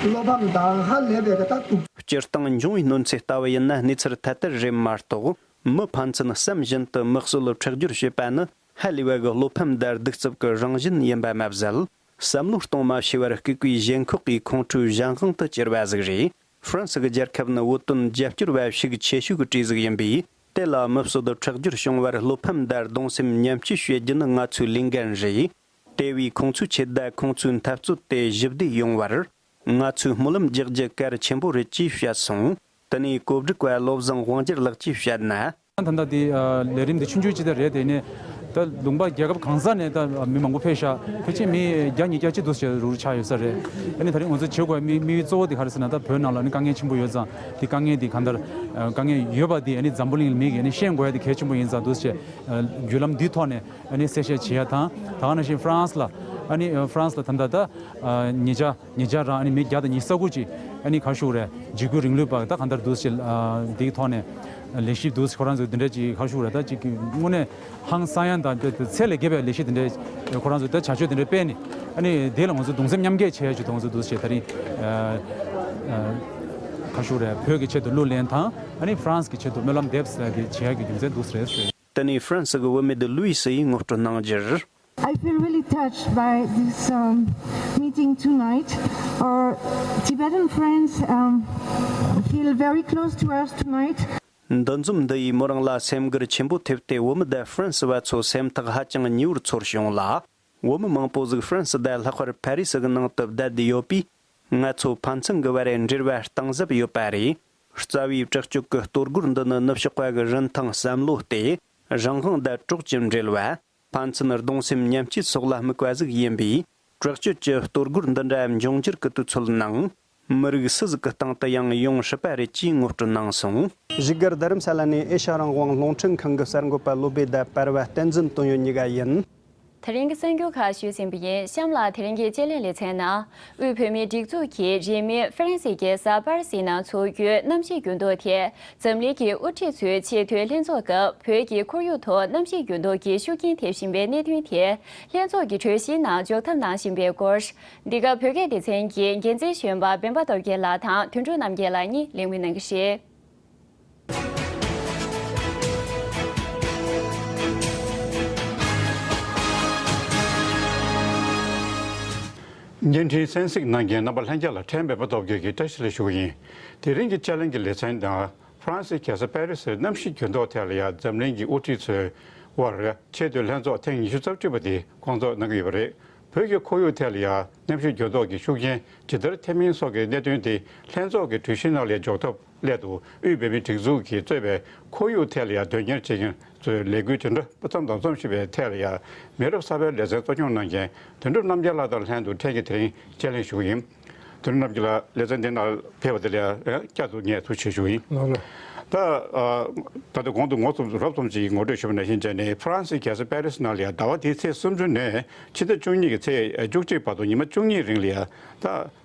བློ་ཕམ་དང་ཧ་ལས་པའི་ད་སྡུག་སྤྱིར་བཏང་འབྱུང་བའི་གནོད་འཚེ་ལྟ་བུ་ཡིན་ན་གནས་ཚུལ་ཐད་ཀར་རེད་མ་གཏོགས། མི་ཕན་ཚུན་བསམ་བཞིན་དུ་དམིགས་བསལ་ཁྲག་སྦྱོར་བྱེད་པ་ནི་ཧ་ལས་པ་གི་བློ་ཕམ་དང་གདུག་རྩུབ་ཀྱི་རང་བཞིན་ཡིན་པ་མ་ཟད། བསམ་བློ་གཏོང་མ་ཤེས་པར་ལྐུགས་པའི་ཞེན་ཁོག་གི་ཁོང་ཁྲོའི་གཞན་དབང་དུ་གྱུར་པ་ཟིག་རེད། ཧྥ་རན་སི་གི་རྒྱལ་ཁབ་ནི་བོད་དོན་རྒྱབ་སྐྱོར་བ་ཤུགས་ཆེ་ཤོས་ཀྱི་གྲས་ཟིག་ཡིན་པས། དེ་ལ་མི་བསད་དུ་ཁྲག་སྦྱོར་བྱུང་བར་བློ་ཕམ་དང་གདུང་སེམས་མཉམ་སྐྱེད་བྱེད་རྒྱུ་ནི་ང་ཚོའི་ལས་འགན་རེད། དེ་བས་ཁོང་ཚོའི་ཆེད་དུ་ཁོང་ཚོའི་འཐབ་རྩོད་དེ་ཞི་བདེ་ཡོང་བར། ང་ཚོས་སྨོན་ལམ་རྒྱག་རྒྱུ་གལ་ཆེན་པོ་རེད་ཅེས་བཤད་སོང་། དེ་ནས་གོ་སྒྲིག་པ་བློ་བཟང་དབང་རྒྱལ་ལགས་ཀྱིས་བཤད་ན། ད་ལྟ་འདི་ཨ་ལས་རིམ་འདི་ཆུང་ཆུང་ཅིག་ད་རེད། དེ་ནས་ད་ལུང་པ་རྒྱལ་ཁབ་གང་ས་ནས་ད་མི་མང་པོ་ཕེབས་ཤག་ཕལ་ཆེར་མི་བརྒྱ་ཉིས་བརྒྱ་ཅིག་འདུག་ཟེར་རུ་ཆགས་ཡོད་ས་རེད། ཨ་ནི་ད་རིང་ང་ཚོ་བྱེད་དགོས་པའི་དམིགས་དམིགས་ཡུལ་གཙོ་བོ་དེ་ག་རེ་ཟེར་ན། ད་བོད་ནང་ལ་ནི་དཀའ་ངལ་ཆེན་པོ་ཡོད་ཙང་དེ་དཀའ་ངལ་དེ་གང་ལྟར་ཨ་དཀའ་ངལ་ཡོད་པ་དེ་ཨ་ནི་འཛམ་བུ་གླིང་ལ་མི་གིས་ཨ་ནི་ཤེས་དགོས་ཡ་དེ་གལ་ཆེན་པོ་ཡིན་ཙང་འདུག་ཟེར་བརྒྱུད་ལམ་འདིའི་ཐོག་ནས་ཨ་ནི་གསལ་བཤད་བྱེད་ཡ་དང་། ད་ག་ནང་བཞིན་ཧྥ་རན་སི་ལ་ཨ་ནི་ཧྥ་རན་སི་ལ་ད་ལྟ་ད་ཉེ་ཆར་ཉེ་ཆར་རང་ཨ་ནི་མི་བརྒྱ་དང་ཉི་ཤུ་རྩ་དགུ་ཅིག་ཨ་ནི་ག་ཞུ་རེད། འཇིགས་སྐུལ་རིང་ལུགས་པ་ད་གང་ལྟར་འདུག་ཟེར་ཨ་འདིའི་ཐོག་ནས་ལས་གཞི་འདུག་ཁོ་རང་ཚོ་འདི་འདྲ་ཅིག་ག་ཞུ་རེད། ད་ཅིག་དངོས་གནས་ཧང་སང་ཡ་དང་ཚད་ལས་བརྒལ་བའི་ལས་གཞི་འདི་འདྲ་ཁོ་རང་ཚོ་ད་བྱ་སྤྱོད་འདི་འདྲ་སྤེལ་ནས་ཨ་ནི་དེ་ལ་ང་ཚོ་གདུང་སེམས་མཉམ་སྐྱེད་བྱེད་ཡ་ཅིག་ད་ང་ཚོ་འདུག་ཟེར་ད་རིང་ཨ་ཨ་ག་ཞུ་རེད། བོད་ཀྱི་ཆེད་དུ་གླུ་ལེན་དང་ཨ་ནི་ཧྥ་རན་སི་གི་ཆེད་དུ་སྨོན་ལམ་འདེབས་ཟེར་གི་བྱེད་ཡ་གི་རྒྱུ་མཚན་འདུག་ཟེར། དེ་ནས་ཧྥ་རན་སི་གི་བུད་མེད་ལུའི་སི་ཡིས་ངོ་སྤྲོད་གནང་རྒྱུར། I feel really touched by this um, meeting tonight. Our Tibetan friends um, feel very close to us tonight. འདུ་འཛོམས་འདི་ཡིས་མོ་རང་ལ་སེམས་འགུལ་ཆེན་པོ་ཐེབས་ཏེ། བོད་མི་དང་ཧྥ་རན་སི་བ་ཚོ་སེམས་ཐག་ཧ་ཅང་ཉེ་བོར་ཚོར་བྱུང་ལ། བོད་མི་མང་པོ་ཟིག་ཧྥ་རན་སི་དང་ལྷག་པར་ཕ་རི་སི་གི་ནང་དུ་བསྡད་བསྡད་ཡོད་པས། ང་ཚོ་ཕན་ཚུན་གྱི་བར་འབྲེལ་བ་གཏིང་ཟབ་ཡོད་པ་རེད། རྩ་བའི་དྲག་སྤྱོད་ཀྱི་གཏོར་རྒོལ་འདི་ནི་ནུབ་ཕྱོགས་པ་གི་རིན་ཐང་བསམ་བློ་སྟེ། རང་དབང་དང་གྲོགས་ཀྱི་འབྲེལ་བ། ཕན་ཚུན་གདུང་སེམས་མཉམ་སྐྱེད་སོགས་ལ་དམིགས་པ་ཟིག་ཡིན་པས། དྲག་སྤྱོད་ཀྱི་གཏོར་རྒོལ་འདི་འདྲ་འབྱུང་འགྱུར་གྱི་དུས་ཚོད་ནང་། མི་རིགས་སུ་ཟིག་གི་སྟེང་དུ་ཡང་ཡོང་སྲིད་པ་རེད་ཅེས་ངོ་སྤྲོད་གནང་སོང་། བཞུགས་སྒར་རྡ་རམ་ས་ལ་ནས་ཨེ་ཤ་རང་དབང་རླུང་འཕྲིན་ཁང་གི་གསར་འགོད་པ་བློ་བྷེ་དང་པར་བ་བསྟན་འཛིན་དོན་ཡོད་གཉིས་ཀ་ཡིན། དེ་རིང་གི་གསར་འགྱུར་ཁག་ཞུས་ཟིན་པ་ཡིན། གཤམ་ལ་དེ་རིང་གི་དཔྱད་གླེང་ལེ་ཚན་ནང་། དབུས་བོད་མིའི་སྒྲིག་འཛུགས་ཀྱིས་རིང་མིན་ཧྥ་རན་སིའི་རྒྱལ་ས་པར་སིའི་ནང་འཚོགས་རྒྱུའི་གནམ་གཤིས་འགྱུར་ལྡོག་དེ། འཛམ་གླིང་གི་དབུ་ཁྲིད་ཚོའི་ཆེས་མཐོའི་ལྷན་ཚོགས་སྐབས་བོད་ཀྱི་ཁོར་ཡུག་ཐོག་གནམ་གཤིས་འགྱུར་ལྡོག་གི་ཤུགས་རྐྱེན་ཐེབས་བཞིན་པའི་གནད་དོན་དེ། ལྷན་ཚོགས་ཀྱི་གྲོས་གཞིའི་ནང་འཇོག་ཐབས་གནང་བཞིན་པའི་སྐོར། འདི་ག་བོད་སྐད་སྡེ་ཚན་གྱི་འགན་འཛིན་གཞོན་པ་འབེན་པ་སྟོབས་རྒྱལ་ལགས་དང་དོན་གྲུབ་རྣམ་རྒྱལ་ལགས་གཉིས་ལེགས་སྨོན་གནང་གི་རེད། བརྙན་འཕྲིན་གསན་གཟིགས་གནང་མཁན་རྣམ་པ་ལྷན་རྒྱས་ལ་ཕྲན་འབེན་པ་སྟོབས་རྒྱལ་གྱིས་བཀྲ་ཤིས་བདེ་ལེགས་ཞུ་གི་ཡིན། དེ་རིང་གི་དཔྱད་གླེང་གི་ལེ་ཚན་དང་། ཧྥ་རན་སིའི་རྒྱལ་ས་པེ་རི་སིར་གནམ་གཤིས་འགྱུར་ལྡོག་ཐད་ལ་ཡང་འཛམ་གླིང་གི་དབུ་ཁྲིད་ཚོས་ དབར་ཆེས་མཐོའི་ལྷན་ཚོགས་ཐེངས་ཉི་ཤུ་རྩ་གཅིག་པ་དེ་སྐོང་ཚོགས་གནང་གི་ཡོད་པ་རེད། བོད་ཀྱི་ཁོར་ཡུག་ཐད་ལ་ཡང་གནམ་གཤིས་འགྱུར་ལྡོག་གི་ཤུགས་རྐྱེན་ཇི་ལྟར་ཐེབས་མིན་སོགས་ཀྱི་གནད་དོན་དེ་ལྷན་ཚོགས་ཀྱི་གྲོས་གཞིའི་ནང་ལ་འཇོག་ཐབས་སླད་དུ་དབུས་བོད་མིའི་སྒྲིག་འཛུགས་ཀྱིས་གཙོས་པའི་ཁོར་ཡུག་ཐད་ལ་ཡང་དོན་གཉེར་བྱེད་མཁན་ཚོས་ལས་འགུལ་དེ་འདྲ་མཚམས་དང་མཚམས་བཞིན་པའི་ཐད་ལ་ཡང་མི་རབས་གསར་པའི་ལེ་ཚན་གཙོ་སྐྱོང་གནང་མཁན་དོན་གྲུབ་རྣམ་རྒྱལ་ལགས་དང་ལྷན་དུ་ཕྲན་གྱིས་དེ་རིང་དཔྱད་གླེང་ཞུ་གི་ཡིན། དོན་གྲུབ་རྣམ་རྒྱལ་ལགས་ལེ་ཚན་འདི་ནང་ཕེབས་པ་དེ་ལ་ཡང་བསྐྱར་དུ་ངས་ཐུགས་རྗེ་ཆེ་ཞུ་ཡིན། ལགས་ལགས། ད་ཨ་ད་ལྟ་གོང་དུ་ངོ་ཚབ་རོབ་ཙམ་ཅིག་ངོ་སྤྲོད་ཞུས་པ་ནང་བཞིན་བྱས་ནས་ཧྥ་རན་སིའི་རྒྱལ་ས་པེ་རིས་ནང་ལ་ཡང་ཟླ་བ་འདིའི་ཚེས་སུམ་ཅུ་ནས་ཕྱི་ཟླ་བཅུ་གཉིས་ཀྱི་ཚེས་བཅུ་གཅིག་བར་དུ་ཉི་མ་བཅུ་གཉིས་རིང་ལ་ཡང་ད་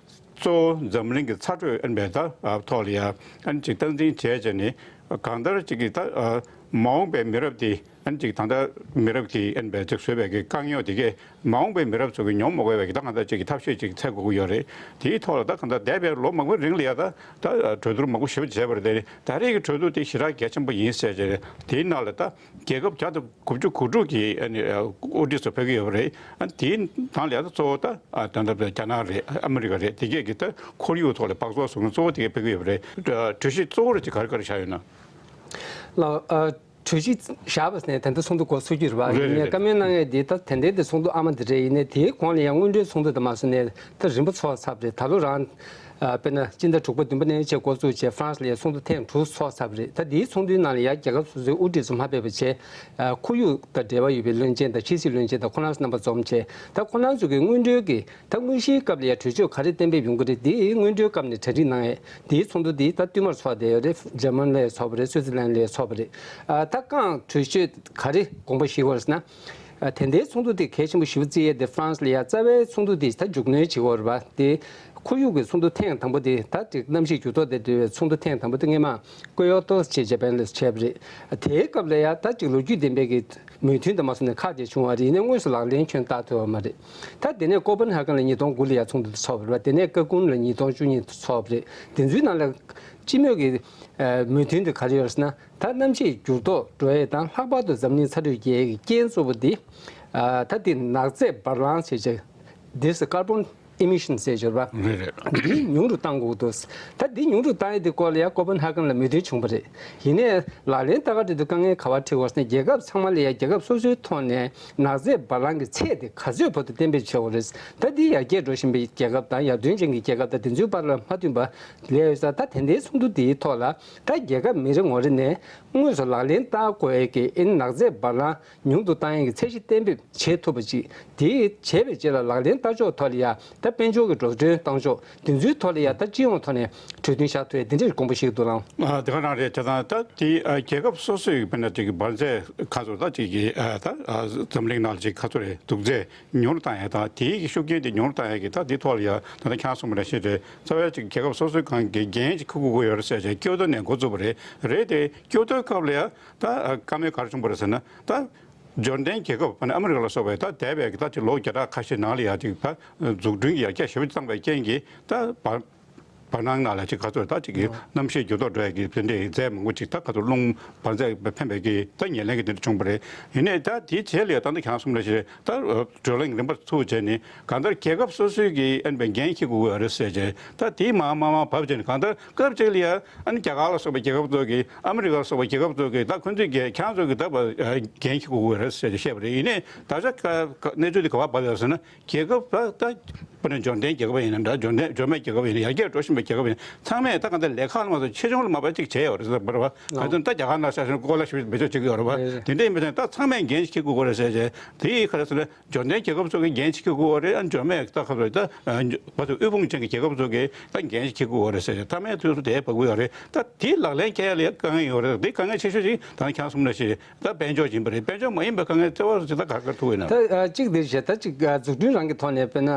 གཙོ་བོ་འཛམ་གླིང་གི་ཚ་དྲོད་ཨན་པའི་ད་ཨ་ཐོག་ལ་ཡང་ཨན་ཅིག་སྟངས་འཛིན་བྱས་བྱས་ནས་གང་ལྟར་ཅིག་གི་ད་ཨ་མ་འོངས་པའི་མི་རབས་དེ། ཨན་ཅིག་ད་ལྟ་མི་རབས་ཀྱིས་ཨན་པའི་ཅིག་བཟོས་པའི་གི་དཀའ་རྙོག་དེ་གས་མ་འོངས་པའི་མི་རབས་ཚོ་གི་མྱོང་མ་དགོས་པའི་གི་ད་གང་ལྟར་ཅིག་གི་ཐབས་ཤེས་ཅིག་འཚོལ་དགོས་ཀྱི་ཡོད་རེད། དེའི་ཐོག་ལ་ད་གང་ལྟར་འདས་པའི་ལོ་མང་པོའི་རིང་ལ་ཡ་ད་ད་གྲོས་བསྡུར་མང་པོ་ཞེ་པོ་བྱས་པ་རེད། དེ་ད་རེས་ཀྱི་གྲོས་བསྡུར་དེ་ཞེ་དྲག་གལ་ཆེན་པོ་ཡིན་ཟེར་བྱས་རེད། དེའི་ནང་ལ་ད་རྒྱལ་ཁབ་བརྒྱ་དང་དགུ་བཅུ་གོ་དྲུག་གི་ཨ་ནི་དབུ་ཁྲིད་ཚོ་ཕེབས་ཀྱི་ཡོད་པ་རེད། ཨ་དེའི་ནང་ལ་ཡ་ད་གཙོ་བོ་ད་ད་ལྟ་རྒྱ་ནག་རེད། ཨ་མི་རི་ཀ་རེད། དེ་གས་ཀྱི་ད་ཁོར་ཡུག་ཐོག་ལ་སྦགས་བཙོག་བཟོ་མཁན་གཙོ་བོ་དེ་གས་ཕེབས་ཀྱི་ཡོད་པ་རེད། གྲོས་གཞི་གཙོ་བོ་རེ་ཅིག་ག་རེ་ག་རེ་བཞག་ཡོད་ན། ལགས། ཨ། གྲོས་གཞི་བཞག་པ་ནས་ད་ལྟ་ཚོགས་འདུ་འགོ་ཚུགས་ཀྱི་རེད་པ། རེད་རེད་ཡིན་ནའི་རེད། བཀའ་མོལ་གནང་ཡས་འདི་ད་ད་ལྟའི་འདི་ཚོགས་འདུ་ཨ་མ་འདི་རེད། ཡིན་ནའི་དེའི་གོང་ལ་ཡང་སྔོན་འགྲོའི་ཚོགས་འདུ་དང་མ་སོང་ནས་ད་རིམ་པ་ཚོགས་ཚར་བ་རེད། ད་ལོ་རང་ཨ་དཔེར་ན་སྤྱི་ཟླ་དྲུག་པ་བདུན་པ་ནས་བྱས་འགོ་བཙུགས་བྱས་ཧྥ་རན་སི་ལ་ཡང་ཚོགས་འདུ་ཐེངས་དྲུག་ཚོགས་ཚར་བ་རེད། ད་འདིའི་ཚོགས་འདུའི་ནང་ལ་ཡང་རྒྱལ་ཁབ་སོ་སོའི་དབུ་ཁྲིད་ཚོ་མ་ཕེབས་པ་བྱས་ཨ་ཁོར་ཡུག་དང་འབྲེལ་བ་ཡོད་པའི་བློན་ཆེན་དང་ཕྱི་སྲིད་བློན་ཆེན་དང་ཁོ་རང་ཚོ་རྣམ་པ་འཛོམས་བྱས་ད་ཁོ་རང་ཚོ་གི་སྔོན་འགྲོའི་གི་ད་དངོས་གཞིའི་སྐབས་ལ་ཡང་གྲོས་ཆོད་ག་རེ་གཏན་འབེབས་ཡོང་གི་རེད། དེ་སྔོན་འགྲོའི་སྐབས་ནས་གྲ་སྒྲིག་གནང་ཡས་དེའི་ཚོགས་འདུ་དེ་ད་བསྟུད་མར་ཚོགས་བསྡད་ཡོད་རེད། འཇར་མན་ལ་ཡང་ཚོགས་པ་རེད། སུའུ་ཙི་ལན་ལ་ཡང་ཚོགས་པ་རེད། ཨ་ད་རྐང་གྲོས་ཆོད་ག་རེ་དགོངས་པ་བཞེས་ཡོད་རེད་ཟེར་ན། ཨ་དེ་འདྲའི་ཚོགས་འདུ་དེ་གལ་ཆེན་པོ་ཞེ་པོ་བརྩི་ཡས་དེ་ཧྥ་རན་སི་ལ་ཡང་རྩ་བའི་ཚོགས་འདུ་དེ་ད་མཇུག་སྣོན་བྱེད་ཡོད་རེད་པ། དེ་ཁོར་ཡུག་གི་ཚོགས་འདུ་ཐེངས་དང་པོ་དེ་ད་ཅིག་གནམ་གཤིས་འགྱུར་ལྡོག་དང་འབྲེལ་བའི་ཚོགས་འདུ་ཐེངས་དང་པོ་དེ་སྔོན་མ་ཀོ་ཡོ་ཏོ་ཞེས་ཇེ་པན་ལ་བྱས་པ་རེད། དེའི་སྐབས་ལ་ཡང་ད་ཅིག་ལོ་རྒྱུས་ལྡན་པའི་གི་མོས་མཐུན་དང་མ་སོང་ནས་ཁག་ཅིག་བྱུང་བ་རེད། ཡིན་ནའི་དངོས་སུ་ལག་ལེན་ཁྱོན་བསྟར་ཐུབ་པ་མ་རེད། ད་དེ་ནས་ཀོ་པན་ཧ་ཀན་ལ་ཉིས་སྟོང་དགུ་ལ་ཡང་ཚོགས་འདུ་ཚོགས་པ་རེད་པ། དེ་ནས་ཀ་ཀུན་ལ་ཉིས་སྟོང་བཅུ་གཉིས་ཚོགས་པ་རེད། དེ་ཚོའི་ནང་ལ་སྤྱི་མོས་ཀྱི་ཨ་མོས་མཐུན་དེ་ག་རེ་ཡོད་ཟེར་ན། ད་གནམ་གཤིས་འགྱུར་ལྡོག་འགྲོ་ཡས་དང་ལྷག་པར་དུ་འཛམ་གླིང་ཚ་དྲོད་རྒྱས་ཡས་ཀྱི་རྐྱེན་གཙོ་བོ་འདི་ཨ་ད་དེ་ནག་རྫས་འབར་ལངས་བྱས་བྱས། This carbon emission ཟེར་ཡོད་པ། རེད་རེད། འདི་ཉུང་རུ་གཏང་དགོས་འདུག་ད་འདི་ཉུང་རུ་གཏང་ཡས་དེ་སྐོར་ལ་ཡང་ཀོ་པན་ཧ་ཀན་ལ་མོས་མཐུན་བྱུང་བ་རེད། ཡིན་ནའི་ལག་ལེན་བསྟར་ག་དེ་དུས་དཀའ་ངལ་ག་པར་འཕྲད་ཡོད་ཟེར་ན། རྒྱལ་ཁབ་ཚང་མ་ལ་ཡང་རྒྱལ་ཁབ་སོ་སོའི་ཐོག་ནས་ནག་རྫས་འབར་ལངས་ཀྱི་ཚད་དེ་ག་ཚོད་བར་དུ་གཏན་འབེབས་བྱེད་དགོས་རེད། ད་འདི་ཡར་རྒྱས་འགྲོ་བཞིན་པའི་རྒྱལ་ཁབ་དང་ཡར་ཐོན་ཅན་གྱི་རྒྱལ་ཁབ་དང་དེ་ཚོའི་བར་ལ་མ་མཐུན་པ་ལས་ཡོད་ས། ད་དེ་འདྲའི་ཚོགས་འདུ་དེའི་ཐོག་ལ་ད་རྒྱལ་ཁབ་མི་རེ་ངོ་རེ་ནས་དངོས་སུ་ལག་ལེན་བསྟར་དགོས་ཡས་ཀྱི་ཨེ་ནག་རྫས་འབར་ལངས་ཉུང་དུ་བཏང་ཡས་ཀྱི་ཚད་གཞི་གཏན་འབེབས་བྱེད་ཐུབ་པ་ཅིག་དེ་བྱས་པའི་རྗེས་ལ་ལག་ལེན་བསྟར་ཕྱོགས་ཐོག་ལ་ཡ་ད་དཔལ་འབྱོར་གྱི་འགྲོ་གྲོན་བཏང་ཕྱོགས་དེ་ཚོའི་ཐོག་ལ་ཡ་ད་སྤྱི་ཡོངས་ཐོག་ནས་གྲོས་མཐུན་བཞག་ཐུབ་ཡས་དེ་འདྲའི་དགོངས་པ་བཞེས་འདུག་ལགས། ཨ་དེ་ག་རང་རེད། བྱས་ཙང་ད་དེ་ཨ་རྒྱལ་ཁབ་སོ་སོའི་དཔེར་ན་ཅིག་འབར་རྫས་ཁ་ཚོ་ད་ཅིག་གི་ཨ་ད་ཨ་འཛམ་གླིང་ནང་ལ་ཅིག་ཁ་ཚོ་རེད་དུག་རྫས་ཉུང་རུ་བཏང་ཡས་དང་དེའི་གི་ཤུགས་རྐྱེན་དེ་ཉུང་རུ་བཏང་ཡས་ཀྱི་ད་དེ་ཐོག་ལ་ཡ་ད་ལྟ་ཁྱེད་རང་གསུངས་པ་ནང་བཞིན་རེད། རྩ་བའི་ཅིག་རྒྱལ་ཁབ་སོ་སོའི་སྒང་གི་འགན་ཅིག་འཁུར་དགོས་ཀྱི་ཡོད་རེད་ཟེར་བྱས་ཀྱོ་ཏོ་ནས་འགོ་བཙུགས་པ་རེད། རེད་དེ་ཀྱོ་ཏོའི་སྐབས་ལ་ཡ། ད་བཀའ་མོལ་ག་རེ་བྱུང་བ་རེད་ཟེར་ན། ད་འབྱོར་ལྡན་རྒྱལ་ཁབ་ཨ་ནི་ཨ་མི་རི་ཀ་ལ་སོགས་པའི་ད་འདས་པའི་ད་ཅིག་ལོ་བརྒྱ་ཕྲག་ཁ་ཤས་ནང་ལ་ཡ་ཅིག་ད་འཛུགས་སྐྲུན་གྱི་ཡར་རྒྱས་ཞེ་པོ་བཏང་བའི་རྐྱེན་གྱིས་ད་བར་བར་སྣང་ནང་ལ་ཅིག་ག་ཚོད་ད་ཅིག་གི་གནམ་གཤིས་འགྱུར་ལྡོག་འགྲོ་ཡ་གི་དེ་འདྲའི་རྫས་མང་པོ་ཅིག་ད་ག་ཚོད་རླུང་འབར་རྫས་འཕེན་པའི་གི་ད་ཉེར་ལེན་གྱི་དེ་འདྲ་བྱུང་བ་རེད། ཡིན་ནའི་ད་དེའི་རྗེས་ལ་ཡ་ད་ལྟ་ཁྱེད་རང་གསུངས་ལ་ཞེས་ད་བགྲོ་གླེང་རིམ་པར་ཚུགས་བྱས་ནས་གང་ལྟར་རྒྱལ་ཁབ་སོ་སོའི་གི་ཨན་པའི་འགན་འཁྱེར་དགོས་ཀྱི་ཡོད་རེད་ཟེར་བྱས་ད་དེའི་མ་མ་མ་བབས་བྱས་ནས་གང་ལྟར་སྐབས་གཅིག་ལ་ཡ། ཨ་ནི་རྒྱ་གར་ལ་སོགས་པའི་རྒྱལ་ཁབ་ཚོ་གིས་ཨ་མི་རི་ཀ་ལ་སོགས་པའི་རྒྱལ་ཁབ་ཚོ་གིས་ད་ཁོ་ཚོས་རྒྱལ་ཁྱེད་ཚོ་གིས་ད་བ་འགན་འཁྱེར་དགོས་ཀྱི་རེད་ཟེར་ཏེ་བཤད་པ་རེད། ཡིན་ནའི་ད་ཆ་ཀ་ཀ་གནས་ཚུལ་དེ་ག་པར་བབས་ཡོད་ཟེར་ན་རྒྱལ་ཁབ་ད་ད་དཔེར་ན་འབྱོར་ལྡན་རྒྱལ་ཁབ་ཡིན་ན་འདྲ་འབྱོར་ལྡན་འབྱོར་མེད་རྒྱལ་ཁབ་ཡིན་ན་ཡར་རྒྱས་འགྲོ་བཞིན་པའི་རྒྱལ་ཁབ་ཡིན་ཚང་མས་ད་ག་འདྲ་ལས་ཁག་ལ་མ་གཏོགས་ཆེ་ཆུང་ལ་མ་བབས་ཅིག་བྱས་ཡོད་རེད་ཟེར་བ་རེད་བ། ག་ཚོད་ད་རྒྱ་གར་ནང་ས་ཞིང་ཀོ་ལ་ཞིག་བེད་སྤྱོད་བྱེད་ཀྱི་ཡོད་རེད་བ། རེད་རེད། དེ་འདྲ་ཡིན་པ་ཅིག་ད་ཚང་མས་འགན་ཞིག་འཁྱེར་དགོས་ཀྱི་རེད་ཟེར་བྱས་དེ་ག་རེ་ཟེར་ན། འབྱོར་ལྡན་རྒྱལ་ཁབ་ཚོ་གིས་འགན་ཞིག་འཁྱེར་དགོས་པ་རེད། ཨ་འབྱོར་མེད་ད་ཁ་ཚོ་ད་ཨ་བ་ཚོ་དབུལ་ཕོངས་ཅན་གྱི་རྒྱལ་ཁབ་ཚོ་གིས་ད་འགན་ཞིག་འཁྱེར་དགོས་པ་རེད་ཟེར་ཏེ་མཐའ་མའི་དུས་སུ་དེ་བབས་ཀྱི་ཡོད་རེད། ད་དེ་ལག་ལེན་འཁེལ་ཡ་ལ་དཀའ་ངལ་ཡོད་རེད། དེ་དཀའ་ངལ་ཆེ་ཤོས་ཅིག་ད་ཁྱེད་རང་གསུངས་ནང་བཞིན་ད་དཔལ་འབྱོར་ཡིན་པ་རེད། དཔལ་འབྱོར་མ་ཡིན་པའི་དཀའ་ངལ་རྩ་བ་ཅིག་ད་ག་རེ་ག་རེ་ཐུག་ཡོད་ན། ད་ཨ་གཅིག་དེ་བྱས་ད་ཅིག་ཨ་འཛུགས་སྐྲུན་རང་གི་ཐོག་ནས་དཔེར་ན་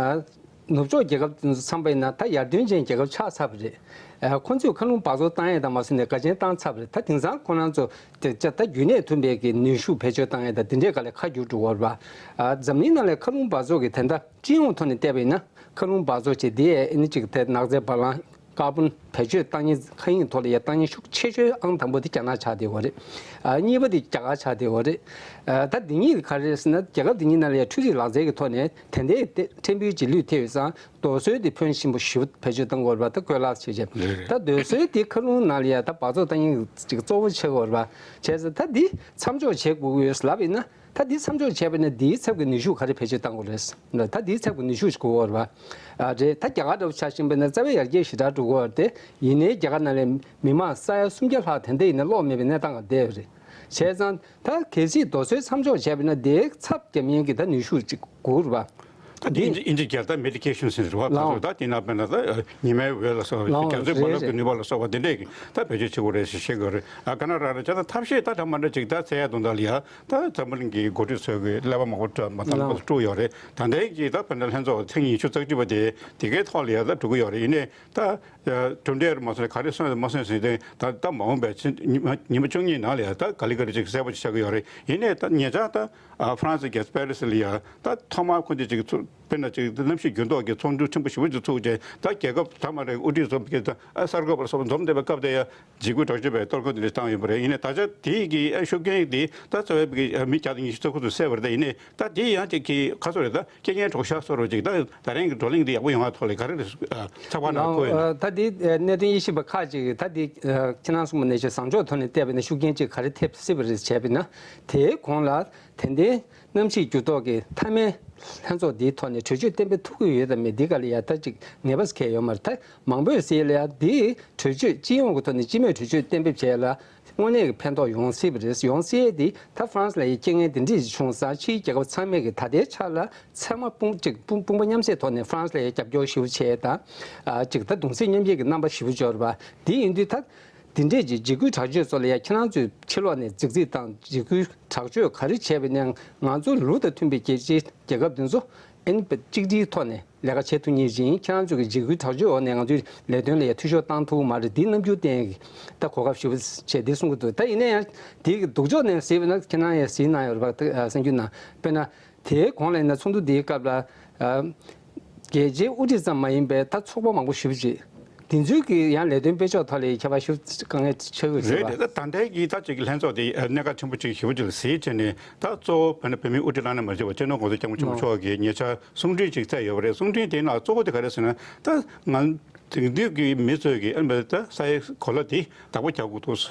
ནུབ་ཕྱོགས་རྒྱལ་ཁབ་དེ་ཚོ་བསམ་པ་ཡིན་ན་ད་ཡར་ཐོན་ཅན་རྒྱལ་ཁབ་ཆགས་ཚར་བ་རེད། ཨ་ཁོང་ཚོས་མཁའ་རླུང་འབག་བཙོག་བཏང་ཡས་དང་མ་ཟིན་ནས་དགའ་ཆེན་བཏང་ཚར་བ་རེད། ད་དེང་སང་ཁོ་རང་ཚོ་དེ་ལྕགས་ད་རྒྱུན་གནས་ཐུབ་པའི་གི་ནུས་ཤུགས་བེད་སྤྱོད་བཏང་ཡས་དང་དེ་འདྲའི་སྒང་ལ་ཁ་བསྒྱུར་འགྲོ་བར་བ། ཨ་འཛམ་གླིང་ནང་ལ་མཁའ་རླུང་འབག་བཙོག་གི་དེ་འདྲ་སྤྱི་ཡོངས་ཐོག་ནས་བལྟས་པ་ཡིན་ན་མཁའ་རླུང་འབག་བཙོག་བྱས་དེ་ཨེ་ནི་ཅིག་དེ་ནག་རྫས་འབར་ལངས་ ཀར་བོན་བེད་སྤྱོད་བཏང་མཁན་མཁའ་དབྱིངས་ཐོག་ལ་ཡ་བཏང་མཁན་ཤུགས་ཆེ་ཤོས་ཨང་དང་པོ་དེ་རྒྱ་ནག་ཆགས་བསྡད་ཡོད་རེད། ཨ་གཉིས་པ་དེ་རྒྱ་གར་ཆགས་བསྡད་ཡོད་རེད། ཨ་ད་འདི་གཉིས་ག་རེ་རེད་ཟེར་ན། རྒྱལ་ཁབ་འདི་གཉིས་ནང་ལ་ཡ་འཕྲུལ་རིག་ལག་རྩལ་གྱི་ཐོག་ནས་དེ་འདྲའི་ཕྲན་བུའི་རྗེས་ལུས་ཐེབས་ཡོད་ཙང་། རྡོ་སོལ་དེ་ཕོན་ཆེན་པོ་ཞེ་པོ་བེད་སྤྱོད་བཏང་གི་ཡོད་རེད་པ། ད་ཁོས་ལག་བྱས་བྱས། རེད་རེད། ད་རྡོ་སོལ་དེ་མཁའ་རླུང་ནང་ལ་ཡ་ད་འབག་བཙོག་བཏང་མཁན་གཅིག་གཙོ་བོ་ཆགས་ཀྱི་ཡོད་རེད་པ། བྱས་ཙང་ད་འདི་མཚམས་འཇོག་བྱེད་དགོས་ཀྱི་ཡོད་ལབ་ཡིན་ན། ད་འདི་མཚམས་འཇོག་བྱས་པ་ཡིན་ན་འདིའི་ཚབ་ཀྱི་ནུས་ཤུགས་ག་རེ་བེད་སྤྱོད་བཏང་དགོས་རེད། ད་འདིའི་ཚབ་ཀྱི་ནུས་ཤུགས་ཞིག་དགོས་ཀྱི་ཡོད་རེད་པ། ཨ་རེད། ད་རྒྱ་གར་འདྲ་པོ་ཆ་བཞག་པ་ཡིན་ན་རྩ་བའི་ཡར་རྒྱས་ཞེ་དྲག་འགྲོ་གི་ཡོད་རེད་དེ། ཡིན་ནའི་རྒྱ་གར་ནང་ལ་མི་མང་ས་ཡ་སུམ་བརྒྱ་ལྷག་དེ་འདྲ་ཡིན་ན་གློག་མེད་པའི་གནས་སྟངས་ལ་བསྡད་ཡོད་རེད། བྱས་ཙང་ད་གལ་སྲིད་རྡོ་སོལ་མཚམས་འཇོག་བྱས་པ་ཡིན་ན་དེའི་ཚབ་བརྒྱབ་མཁན་གྱི་ད་ནུས་ཤུགས་ཅིག་དགོས་རེད་པ། ད་འདི་ཨིན་ཇི་ཨིན་ཇི་སྐད་ད་མེ་ཌི་ཀེ་ཤན་ཟེར་བ། ལའོ། ད་དེ་ན་དཔེར་ན་ད་ཉི་མའི་འོད་ལ་སོགས་པ། ལའོ། རྒྱ་མཚོའི་རྦ་རླབས་རེད་ཀྱི་རེད། ནུས་པ་ལ་སོགས་པ་དེ་འདྲས་ཀྱི་ད་བེད་སྤྱོད་བྱེད་དགོས་རེད་ཟེར་བཤད་དགོས་རེད། ཨ་ག་ན་ར་ར་བྱས་ན་ཐབས་ཤེས་ད་ད་མ་འདྲ་ཅིག་ད་བཙལ་ཡ་དོན་དག་ལ་ཡ་ད་འཛམ་བུ་གླིང་གི་འགོ་ཁྲིད་ཚོས་ཀྱི་ཀླད་པ་མང་པོ་བཀྲུ་མ་ཐང་པོ་ལའོ། བཀྲུ་ཡོད་རེད། ད་ལྟའི་གི་ད་དཔེར་ན་ལྷན་ཚོགས་ཐེངས་ཉི་ཤུ་རྩ་གཅིག་པ་དེ་དེ་གའི་ཐོག་ལ་ཡ་ད་འགྲོ་གི་ཡོད་རེད། ཡིན་ནའི་ད་གྲུབ་འབྲས་མ་སོན་ག་རེ་སོན་མ་སོན་ཟིན་ཏེ། ད་ད་མ་འོངས་པའི་ཕྱི་ཉི་མ་ཉི་མ་བཅུ་གཉིས་ནང་ལ་ཡ་ད་ག་ལེ་ག་ལེ་ཅིག་གསལ་པོ་ཅིག་ཆགས་ཀྱི་ཡོད་རེད། ཡིན་ནའི་ད་ཉེ་ཆར་ད་ཨ་ཧྥ་རན་སི་གི་པེ་རི་སི་ལ་ཡ་ད་ཐོག་མར་ཁོ་ཚོས་ཅིག་ཚུ་དཔེར་ན་ཅིག་གནམ་གཤིས་འགྱུར་ལྡོག་གི་ཚོགས་འདུ་ཆེན་པོ་ཞེ་པོ་ཅིག་ཚུགས་རྗེས། ད་རྒྱལ་ཁབ་ད་མ་རེད། དབུ་ཁྲིད་ཚོ་གི་ད་ཨ་གསར་འགོད་པ་ལ་སོགས་པ་འཛོམས་བསྡད་པའི་སྐབས་དེ་ཡ་འཇིགས་སྐུལ་དྲག་སྤྱོད་པའི་གཏོར་སྐོན་དེ་འདྲ་བཏང་ཡོད་པ་རེད། ཡིན་ནའི་ད་ཆ་དེའི་གི་ཨ་ཤུགས་རྐྱེན་དེ་ད་རྩ་བའི་གི་ཨ་མི་བརྒྱ་དང་ཉི་ཤུ་རྩ་དགུ་ཚོ་བསད་པ་རེད། ད་ཡིན་ནའི་ད་དེ་ཡང་ཅིག་གི་ཁ་སོ་རེད། ད་རྐྱེན་ངན་གྲོགས་ཤར་སོ་རུ་ཅིག་ད་ད་རིང་གི་བགྲོ་གླེང་འདི་ཡག་པོ་ཡོང་བ་ཐོག་ལ་ག་རེ་རེད། ཨ་ཚགས་པར་ནང་བཀོད་ཡོད་ན། ད་འདི་གནད་དོན་དབྱེ་ཞིབ་པ་ཁག་ཅིག་གིས་ད་འདི་ཁྱེད་རང་གསུངས་པ་ནང་བཞིན་བཟང་ཕྱོགས་ཐོག་ནས་བལྟས་པ་ཡིན་ན་ཤུགས་རྐྱེན་ཅིག་ག་རེ་ཐེབས་སྲིད་པ་རེད་བྱས་པ་ཡིན་ན། དེའི་གོང་ལ་དེ་འདྲའི་གནམ་གཤིས་འགྱུར་ལྡོག་གི་མཐའ་མའི་ལྷན་ཚོགས་འདིའི་ཐོག་ནས་གྲོས་ཆོད་གཏན་འབེབས་ཐུབ་ཀྱི་ཡོད་དམ་མེད་འདི་ག་ལ་ཡ་ད་ཅིག་ངེས་པ་གང་ཡང་ཡོད་མ་རེད། ད་མང་པོས་ཟེར་ཡ་ལ་ཡ་འདིའི་གྲོས་ཆོད་སྤྱི་ཡོངས་ཀྱི་ཐོག་ནས་སྤྱི་མོས་གྲོས་ཆོད་གཏན་འབེབས་བྱས་ཡ་ལ། དངོས་གནས་ཀྱི་ཕན་ཐོགས་ཡོང་སྲིད་པ་རེད། ཡོང་སྲིད་དེ་ད་ཧྥ་རན་སི་ལ་ཡི་རྐྱེན་ངན་དེ་འདྲས་ཤིག་བྱུང་ཙང་ཕྱིའི་རྒྱལ་ཁབ་ཚང་མས་ཀྱི་ད་ལྟའི་ཆ་ལ་ཚང་མ་དཔུང་གཅིག་དཔུང་དཔུང་པ་མཉམ་བསྲེས་ཐོག་ནས་ཧྥ་རན་སི་ལ་ཡི་རྒྱབ་སྐྱོར་ཞེ་པོ་བྱས་དང་། ཨ་གཅིག་ད་གདུང་སེམས་མཉམ་སྐྱེད་ཀྱི་རྣམ་པ་ཞེ་པོ་འབྱོར་བ་དེ་ཡིན་དུས། ད་དེ་འདྲས་ཀྱི་འཇིགས་སྐུལ་དྲག་སྤྱོད་ཚོ་ལ་ཡ་ཁྱེད་རང་ཚོས་ཕྱི་ལོགས་ནས་རྫིག་རྫིག་དང་འཇིགས་སྐུལ་དྲག་སྤྱོད་ག་རེ་བྱས་པ་ཡིན་ན། ང་ཚོ་ལུགས་དང་མཐུན་པའི་རྒྱལ་སྤྱིའི་རྒྱལ་ཁབ་དེ་ཚོ་ཨ་ནི་གཅིག་སྒྲིལ་ཐོག་ནས་ལས་ཀ་བྱེད་ཐུབ་མཁན་ཅིག་ཡིན། ཁྱེད་རང་ཚོ་གི་འཇིགས་སྐུལ་དྲག་སྤྱོད་འོག་ནས་ང་ཚོའི་ལས་དོན་ལ་ཡ་འཐུས་ཤོར་བཏང་ཐུབ་ཀྱི་མ་རེད། འདིའི་རྣམ་འགྱུར་བསྟན་ཡག་གི་ད་གོ་སྐབས་ཞེ་པོ་བྱས་འདི་གསུང་གི་འདུག་ད་ཡིན་ན་ཡང་འདི་གི་སྡུག་ཕྱོགས་ནས་གཟིགས་པ་ན། ཁྱེད་རང་ཡང་གཟིགས་གནང་ཡོད་རེད་པ། ད་གསར་འགྱུར་ནང་དཔེར་ན་དེའི་གོང་ལ་ཡིན་ན་ཚོགས་འདུ་འདིའི་སྐབས་ལ་ཨ་རྒྱལ་སྤྱིའི་དབུ་ཁྲིད་ཙམ་མ་ཡིན་པའི་ད་ཚོགས་པ་མང་པོ་ཞེ་པོ་ཅིག་དེ་ཚོའི་གི་ཡང་ལས་དོན་སྤེལ་ཕྱོགས་ཐོག་ལ་ཁྱད་པར་ཞེ་པོ་དཀའ་ངལ་ཆགས་ཀྱི་རེད། རེད་པ། རེད། ད་ད་ལྟའི་གི་ད་ཅིག་གི་ལྷན་ཚོགས་དེ་གནད་འགག་ཆེན་པོ་ཅིག་ཞེ་པོ་ཅིག་ལ་གཟིགས་བྱས་ནས། ད་གཙོ་བོ་དཔེར་ན་བོད་མིའི་དབུ་ཁྲིད་བླ་ན་མེད་པ་སྤྱི་ནོར་༸གོང་ས་༸སྐྱབས་མགོན་ཆེན་པོ་མཆོག་གིས་ཉེ་ཆར་གསུང་འཕྲིན་ཅིག་བསྩལ་ཡོད་པ་རེད། གསུང་འཕྲིན་དེའི་ནང་གཙོ་བོ་དེ་ག་རེ་ཟེར་ན། ད་ང་དེང་དུས་ཀྱི་མི་ཚོས་ཀྱི་ཨ་ནི་ད་ས་ཡི་གོ་ལ་དེ་བདག་པོ་རྒྱག་དགོས་འདུག་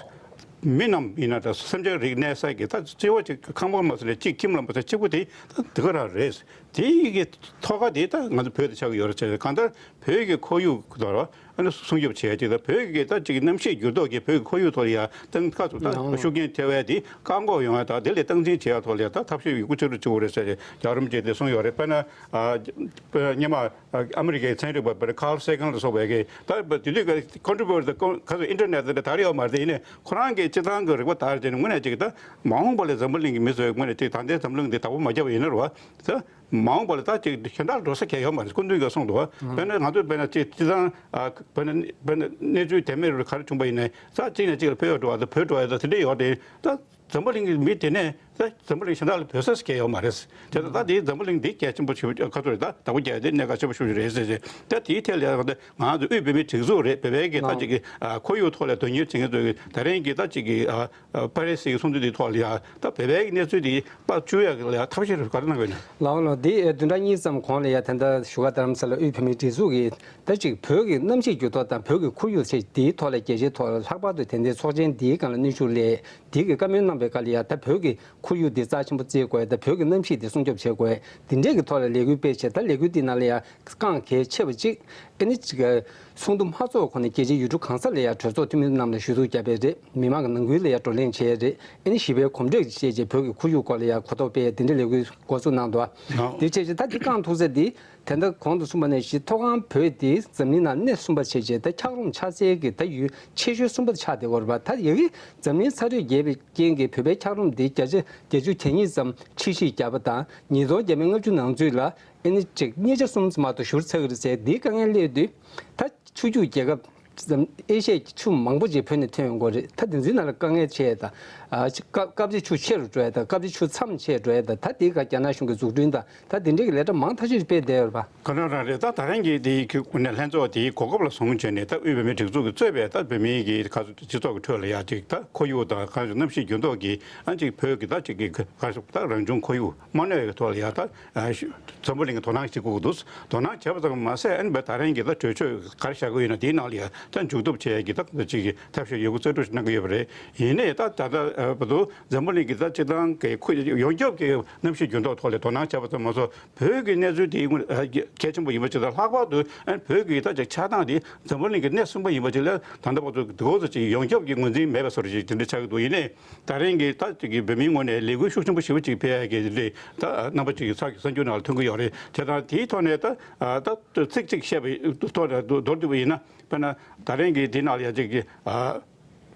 མི་རྣམས་ཡིན་ན་ད་སེམས་ཅན་རིགས་གནས་ས་གི་ད་སྤྱི་བོ་གཅིག་ཁང་པ་མ་ཟེར་ནས་གཅིག་ཁྱིམ་ལ་མ་ཟེར་གཅིག་པོ་དེ་ད་འདི་ག་རང་རེད། དེ་ཡི་གི་ཐོག་ཁ་དེ་ད་ང་ཚོ་བོད་དུ་ཆགས་ཀྱི་ཡོད་རེད་ཟེར། གང་ལྟར་བོད་ཀྱི་ཁོར་ཡུག་དང་ཨ་ནི་སྲུང་སྐྱོབ་བྱེད་ཡ་ཅིག་དང་། བོད་ཀྱི་ད་ཅིག་གནམ་གཤིས་འགྱུར་ལྡོག་གིས་བོད་ཀྱི་ཁོར་ཡུག་ཐོག་ལ་ཡ་སྟངས་ཁ་ཚུགས་ད་ལའང་ཤུགས་རྐྱེན་ཐེབས་ཡ་དེ་བཀག་འགོག་ཡོང་ཡ་དང་། དེ་ལས་སྟངས་འཛིན་བྱེད་ཡ་ཐོག་ལ་ཡ་ད་ཐབས་ཤེས་ཡོད་རྒུ་ཆེ་རུ་བྱེད་དགོས་རེད་ཟེར་རྒྱལ་བ་རིན་པོ་ཆེས་དེ་གསུངས་ཡོད་རེད། དཔེར་ན་ཨ་དཔེར་ན་སྔོན་མ་ཨ་ཨ་མི་རི་ཀའི་ཚན་རིག་པ་དཔེར་ན་ཀཱརལ་སེ་གན་ལ་སོགས་པའི་གི་ད་དེ་དུས་ཀྱི་ཀོན་ཊི་བྷིའུ་ཊི་ཁ་སང་ཨིན་ཊར་ནེཊ་དེ་འདྲ་དར་ཡོད་མ་རེད། དེ་ཡིན་ནའི་ཁོ་རང་གི་སྤྱིར་བཏང་གི་རིག་པ་དར་རྗེས་ནས་དངོས་གནས་ཅིག་ད་མ་འོངས་པ་ལ་འཛམ་བུ་གླིང་གི་མི་ཚོས་དངོས་གནས་ཅིག་ད་ལྟའི་འཛམ་བུ་གླིང་འདི་བདག་པོ་མ་བརྒྱབ་པ་ཡིན་ན་རེད་པ། ད་མ་འོངས་པ་ལ་ད་ཅིག་གཞན་དག་འགྲོ་ས་གང་ཡང་ཡོད་མ་རེད། སྐུ་མདུན་གྱིས་གསུངས་འདུག་དཔེར་ན་ང་ཚོས་དཔེར་ན་ཅིག་སྤྱིར་བཏང་ཨ་དཔེར་ན་དཔེར་ན་གནས་ཚུལ་དོན་མེད་རུ་ག་རེ་བྱུང་པ་ཡིན་ནའི་ད་གཅིག་ནས་གཅིག་ལ་འཕོས་འགྲོ་བ་དང་བུད་འགྲོ་བ་དང་དེ་འདྲ་ཡོད་དེ། ད་འཛམ་བུ་གླིང་གི་མི་དེ་ནས་ད་འཛམ་བུ་གླིང་གཞན་དག་ལ་བུད་ས་གང་ཡང་ཡོད་མ་རེད། དེ་ད་ད་དེ་འཛམ་བུ་གླིང་འདི་གལ་ཆེན་པོ་ཞེ་པོ་ཁ་ཐུག་རེད། ད་བདག་པོ་རྒྱག་ཡ་དེ་གནད་འགག་ཆེན་པོ་ཞེ་པོ་ཞིག་རེད་ཟེར་ཟེར། ད་དེའི་ཐད་ལ་ཡང་ང་ཚོ་དབུས་བོད་མིའི་སྒྲིག་འཛུགས་རེད། བོད་པའི་གི་ད་ཅིག་གི་ཨ་ཁོར་ཡུག་ཐོག་ལ་དོན་གཉེར་བྱེད་མཁན་ཚོ་གི་ད་རིང་གི་ད་ཅིག་གི་ཨ་ཨ་པ་རི་སི་གི་ཚོགས་འདུ་དེའི་ཐོག་ལ་ཡ་ད་བོད་པའི་གི་གནས་ཚུལ་དེ་ཕར་བཅུག་ཡ་གི་ལ་ཡ་ཐབས་ཤེས་རེ་ག་རེ་གནང་དགོས་ན། ལའོ་ལའོ། འདི་ཨེ་བདུན་ཕྲག་གཉིས་ཙམ་གོང་ལ་ཡ་ད་ལྟ་བཞུགས་སྒར་རྡ་རམ་ས་ལ་དབུས་བོད་མིའི་སྒྲིག་འཛུགས་ཀྱིས་ད་ཅིག་བོད་ཀྱི་གནམ་གཤིས་འགྱུར་ལྡོག་དང་བོད་ཀྱི་ཁོར་ཡུག་ཟེར་དེའི་ཐོག་ལ་རྒྱལ་སྤྱིའི་ཐོག་ལ་ལྷག་པར་དུ་དེ་འདྲའི་ཚོགས་ཆེན་འདིའི་སྒང་ལ་གནོན་ཤུགས་སླེབས། དེ་གི་བཀའ་མོལ་གནང་པའི་སྐབས་ལ་ཡ་ད་བོད་ཀྱི་ཁོར་ཡུག་འདི་རྩ་ཆེན་པོ་བརྩི་དགོས། ད་བོད་ཀྱི་གནམ་གཤིས་འདི་སྲུང་སྐྱོབ་བྱེད་དགོས། འདི་འདྲས་ཀྱི་ཐོག་ལ་ལས་འགུལ་སྤེལ་བྱས། ད་ལས་འགུལ་འདི་ནང་ལ་ཡ་རྐང་གལ་ཆེ་བ་གཅིག་ཨ་ནི་ཅིག་ཚོགས་འདུ་མ་ཚོགས་གོང་ནས་རྒྱལ་སྤྱིའི་ཡུལ་གྲུ་གང་ས་ལ་ཡ་གྲོས་ཚོགས་འཐུས་མི་རྣམས་ལ་ཞུ་གཏུག་བརྒྱབ་པ་རེད། མི་མང་གི་ནང་ཁུལ་ལ་ཡ་བགྲོ་གླེང་བྱས་རེད། ཨ་ནི་ཞི་བའི་གོམ་བགྲོད་བྱས་རྗེས་བོད་ཀྱི་ཁོར་ཡུག་སྐོར་ལ་ཡ་གོ་རྟོགས་སྤེལ་ཡ་དེ་འདྲའི་ལས་འགུལ་འགོ་འཛུགས་གནང་འདུག་ཨ་དེ་བྱས་རྗེས་ད་འདི་རྐང་ཐུག་ས་འདི་དེ་འདྲ་གོང་དུ་གསུངས་པ་ནང་བཞིན་མཐོ་སྒང་བོད་འདི་འཛམ་གླིང་ནང་སྣེ་གསུམ་པ་བྱས་རྗེས་ད་འཁྱགས་རོམ་ཆགས་སའི་གི་ད་ཡུལ་ཆེ་ཤོས་གསུམ་པ་ཆགས་བསྡད་ཡོད་རེད་པ། ད་ཡ་གི་འཛམ་གླིང་ཚ་དྲོད་རྒྱས་པའི་རྐྱེན་གྱིས་བོད་པའི་འཁྱགས་རོམ་འདི་བརྒྱ་ཆ་བརྒྱད་ཅུ་གྱ་གཉིས་ཙམ་ཕྱིས་བཤིག་བརྒྱབ་པ་དང་། ཉིས་སྟོང་བརྒྱ་མེད་ལྔ་བཅུ་ནང་ཚུད་ལ་ཨ་ནི་ཅིག་གཉིས་ཆ་གསུམ་ཙམ་མ་གཏོགས་བཞུར་ཚར་གི་རེད་ཟེར། འདིའི་དཀའ་ངལ་སླེབས་དུས་ད་ཆུ་རྒྱུད་རྒྱལ་ཁབ་ ཨེ་ཤི་ཡའི་ཆུ་མང་པོ་ཅིག་བོད་ནས་ཐོན་ཡོང་གི་རེད། ད་དེ་ཚོའི་ནང་ལ་དཀའ་ངལ་ཆེ་དང་། ཨ་ཅི་སྐབས་སྐབས་རེ་ཆུ་ཆེ་རུ་འགྲོ་ཡ་དང་། སྐབས་རེ་ཆུ་མཚམས་ཆེ་འགྲོ་ཡ་དང་། ད་དེའི་སྒང་རྒྱ་ནག་གཞུང་གི་འཛུགས་སྐྲུན་དང་། ད་དེ་འདྲའི་གི་ལས་གྲྭ་མང་ཐག་ཆོད་ཅིག་སྤེལ་བསྡད་ཡོད་རེད་པ། ག་འདྲ་རང་རེད། ད་ད་རིང་གི་དེའི་གི་ནས་ལྷན་ཚོགས་དེའི་གོ་སྐབས་ལ་བཟུང་བྱས་ནས། ད་དབུས་བོད་མིའི་སྒྲིག་འཛུགས་ཀྱིས་གཙོས་པའི་ད་བོད་མིའི་གི་ག་ཚོད་སྤྱི་ཚོགས་ཀྱི་ཁྲོད་ལ་ཡ་ཅིག་ད་ཁོར་ཡུག་དང་ག་ཚོད་གནམ་གཤིས་འགྱུར་ལྡོག་གི་ཨ་ཅིག་བོད་ཀྱི་ད་ཅིག་གི་ག་ཚོད་ད་རང་བྱུང་ཁོར་ཡུག་མ་གནོད་པའི་ཐོག་ལ་ཡ་ད་འཛམ་བུ་གླིང་གི་དོ་སྣང་བྱེད་དགོས་ཀྱི་འདུག་དོ་སྣང་བྱས་པ་ཙམ་མ་ཟད། ཨ་ནི་བས་ད་རིང་གི་ད་གྲོས་ཆོད་ག་རེ་བཞག་གི་ཡོད་ན་དེའི་ནང་ལ་ཡ་ད་འཇུག་ཐབས་བྱེད་ཡ་གི་ད་ག་ཚོད་ཅིག་གི་ཐབས་ཤེས་ཡོད་རྒུ་རྩལ་སྤྲུགས་གནང་གི་ཡོད་པ་རེད། ཡིན་ནའི་ད་ད་ལྟ་བར་དུ་འཛམ་བུ་གླིང་གི་ད་སྤྱིར་བཏང་གི་ཁོར་ཡུག་ཡོངས་ཁྱབ་ཀྱི་གནམ་གཤིས་འགྱུར་ལྡོག་ཐོག་ལ་དོ་སྣང་བྱས་པ་ཙམ་མ་ཟད། བོད་ཀྱི་གནས་ཚུལ་དེ་དངོས་གལ་ཆེན་པོ་ཡིན་པ་ཅིག་དང་། ལྷག་པར་དུ་ཨ་ནི་བོད་ཀྱི་ད་ཅིག་ཆགས་སྟངས་དེ་འཛམ་བུ་གླིང་གི་སྣེ་གསུམ་པ་ཡིན་པ་ཅིག་ལ་ད་ལྟ་བར་དུ་འདི་འོ་ཙམ་ཅིག་ཡོངས་ཁྱབ་ཀྱི་ངོས་འཛིན་མེད་པའི་བཟོ་འདྲ་ཅིག་དེ་འདྲ་ཆགས་ཀྱི་འདུག་ཡིན་ནའི་ད་རིང་གི་ད་ཅིག་གི་བོད་མིའི་ངོས་ནས་ལས་འགུལ་ཤུགས་ཆེན་པོ་ཞེ་པོ་ཅིག་སྤེལ་ཡ་གི་རེད། ད་རྣམ་པ་ཅིག་གི་ཚགས་ཀྱི་གསར་འགྱུར་ནང་ལ་ཐོན་གྱི་ཡོད་རེད། དེ་དང་དེའི་ཐོག་ནས་ད་ད་ཚིག་གཅིག་བཤད་པའི་ཐོག་ནས་མདོར་བསྡུས་པ་ཡིན་ན། དཔེར་ན་ད་རིང་གི་འདི་ནང་ལ་ཡ་ཅིག་གི་ཨ་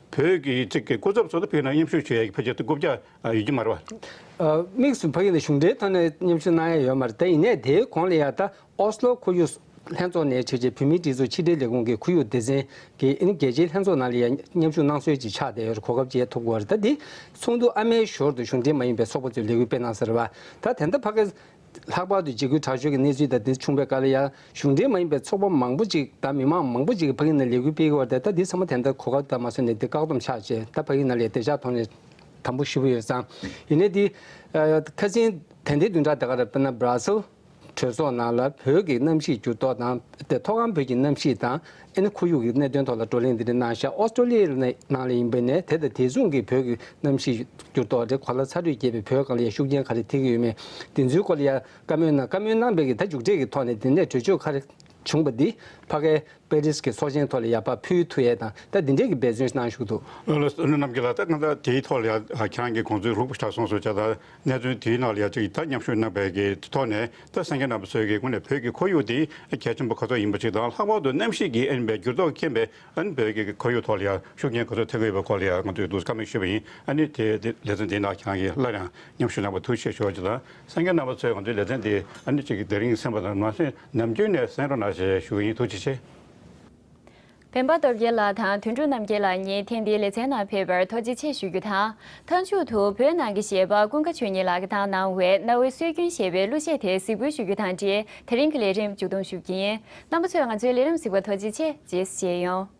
བོད་ཀྱི་ཅིག་གི་སྐུ་ཚབ་ཚོ་ད་ཕ་གི་ནང་མཉམ་ཞུགས་བྱེད་ཡ་གི་ཕལ་ཆེར་ད་རྐུབ་བཀྱག་ཡོད་ཀྱི་མ་རེད་བ། དམིགས་སུ་ཕ་གི་ནས་གཞུང་འབྲེལ་ཐོག་ནས་མཉམ་ཞུགས་གནང་ཡ་ཡོད་མ་རེད། ད་ཡིན་ནའི་དེའི་གོང་ལ་ཡ་ད་ཨོ་སི་ལོ་ཁོར་ཡུག་ལྷན་ཚོགས་ནས་བྱས་རྗེས་བོད་མིའི་སྒྲིག་འཛུགས་ཕྱི་དྲིལ་ལས་ཁུངས་ཀྱི་ཁོར་ཡུག་སྡེ་ཚན་གྱི་ཨ་ནི་རྒྱལ་སྤྱིའི་ལྷན་ཚོགས་ནང་ལ་ཡ་མཉམ་ཞུགས་གནང་སྲོལ་ཅིག་ཆགས་བསྡད་ཡོད་རེད། གོ་སྐབས་ཅིག་ཐོབ་དགོས་རེད། ད་འདི་ཚོགས་འདུ་ཨ་མའི་ཞོར་དུ་གཞུང་འབྲེལ་མ་ཡིན་པའི་ཚོགས་པ་ཚོས་ལས་འགུལ་སྤེལ་གནང་ས་རེད་བ། ད་དེ་འདྲ་ཕ་གི་ལྷག་པར་དུ་འཇིགས་སྐུལ་དྲག་སྤྱོད་ཀྱི་གནས་ཚུལ་དང་དེ་བྱུང་བའི་སྐབས་ལ་ཡང་གཞུང་འབྲེལ་མ་ཡིན་པའི་ཚོགས་པ་མང་པོ་ཅིག་དང་མི་མང་མང་པོ་ཅིག་གིས་ཕ་གི་ནས་ལས་འགུལ་སྤེལ་གྱི་ཡོད་རེད། ད་འདི་ཚང་མ་དེ་འདྲ་གོ་སྐབས་དང་མ་སོང་ནས་འདི་བཀག་སྡོམ་ཆགས་བྱས། ད་ཕ་གི་ནང་ལ་བདེ་འཇགས་ཐོག་ནས་དམ་པོ་ཞེ་པོ་ཡོད་ཙང་། ཡིན་ནའི་འདི་ཁ་སང་ད་ལྟའི་བདུན་ཕྲག་འདི་ག་རེ་དཔེར་ན་སྦྲ་སེལ་གྲོས་ཚོགས་ནང་ལ་བོད་ཀྱི་གནམ་གཤིས་འགྱུར་ལྡོག་དང་། དེ་མཐོ་སྒང་བོད་ཀྱི་གནམ་གཤིས་དང་། ཨ་ནི་ཁོར་ཡུག་གི་གནད་དོན་ཐོག་ལ་བགྲོ་གླེང་འདི་འདྲ་གནང་ཤག་ཨོ་སི་ཀྲོ་ལི་ཡའི་ནང་ལ་ཡིན་པ་ནས་དེ་དང་དེ་མཚུངས་ཀྱི་བོད་ཀྱི་གནམ་གཤིས་འགྱུར་ལྡོག་རེད། གོ་ལ་ཚ་དྲོད་རྒྱས་པའི་བོད་སྒང་ལ་ཡང་ཤུགས་རྐྱེན་ག་རེ་ཐེབས་ཀྱི་ཡོད་མེད། དེ་ཚོའི་སྐོར་ལ་ཡང་བཀའ་མོལ་གནང་། བཀའ་མོལ་གནང་བའི་གི་ད་མཇུག་འབྲས་ཀྱི་ཐོག་ནས་དེ་ནས་གྲོས་ཆོད་ག་རེ་བྱུང་པ་འདི་ཕ་གའི་པེ་རིས་ཀྱི་ཚོགས་ཆེན་ཐོག་ལ་ཡར་ཕུལ་ཐུབ་ཡས་དང་། ད་འདི་འདྲས་ཀྱི་འབད་བརྩོན་གནང་བཞུགས་འདུག་ཨ་ལོ་ཨ་ནུ་རྣམ་རྒྱལ་ལགས། ད་ང་ད་དེའི་ཐོག་ལ་ཡང་ཁྱེད་རང་གིས་དགོངས་ཚུལ་ལྷུག་པོ་ཞིག་གསུངས་སོང་། བྱས་ཙང་གནད་དོན་དེའི་ནང་ལ་ཡང་ཅིག་ད་མཉམ་ཞུགས་གནང་བའི་གི་ཐོག་ནས། ད་གསན་མཁན་རྣམ་པ་ཚོས་ཀྱི་ངོས་ནས་བོད་ཀྱི་ཁོར་ཡུག་དེ་གལ་ཆེན་པོ་ག་ཚོད་ཡིན་པ་ཅིག་དང་། ལྷག་པར་དུ་གནམ་གཤིས་ཀྱི་ཨ་ནི་བའི་འགྱུར་ལྡོག་རྐྱེན་པས་ཨ་ནི་བོད་ཀྱི་ཁོར་ཡུག་ཐོག་ལ་ཡང་ཤུགས་རྐྱེན་ག་ཚོད་ཐེབས་ཀྱི་ཡོད་པའི་སྐོར་ལ་ཡང་ང་ཚོས་འདུག་བཀའ་མོལ་ཞུས་པ་ཡིན། ཨ་ནི་དེ་དེ་ལེ་ཚན་དེའི་ནང་ཁྱེད་རང་གིས་སླར་ཡང་མཉམ་ཞུགས་གནང་བར་ཐུགས་རྗེ་ཆེ་ཞུ་བ་ཅིག་དང་། གསན་མཁན་རྣམ་པ་ཚོས་ང་ཚོའི་ལེ་ཚན་དེ་ཨ་ནི་ཅིག་དེ་རིང་གསན་པ་དང་མ་གསན་ནམ་རྒྱུན་ནས་གསན་རོགས་གནང་ཞེས་ཞུ་གི་ཡིན། ཐུགས་རྗེ་ཆེ། སྤེན་པ་སྟོབས་རྒྱལ་ལགས་དང་དོན་གྲུབ་རྣམ་རྒྱལ་ལགས་གཉིས་ཐེངས་འདིའི་ལེ་ཚན་ནང་ཕེབས་པར་ཐུགས་རྗེ་ཆེ་ཞུ་རྒྱུ་དང་། མཐའ་མཇུག་ཏུ་བོད་ནང་གི་གཞས་པ་ཀུན་དགའ་ཆོས་ཉིད་ལགས་ཀྱིས་བཏང་གནང་བའི་གནའ་བོའི་སྲོལ་རྒྱུན་ཞེས་པའི་གླུ་གཞས་དེ་གཟིགས་འབུལ་ཞུ་རྒྱུ་དང་འབྲེལ་དེ་རིང་གི་ལས་རིམ་མཇུག་སྡོམ་ཞུ་རྒྱུ་ཡིན། རྣམ་པ་ཚོས་ང་ཚོའི་ལས་རིམ་གཟིགས་པར་ཐུགས་རྗེ་ཆེ། རྗེས་སུ་མཇལ་ཡོང་།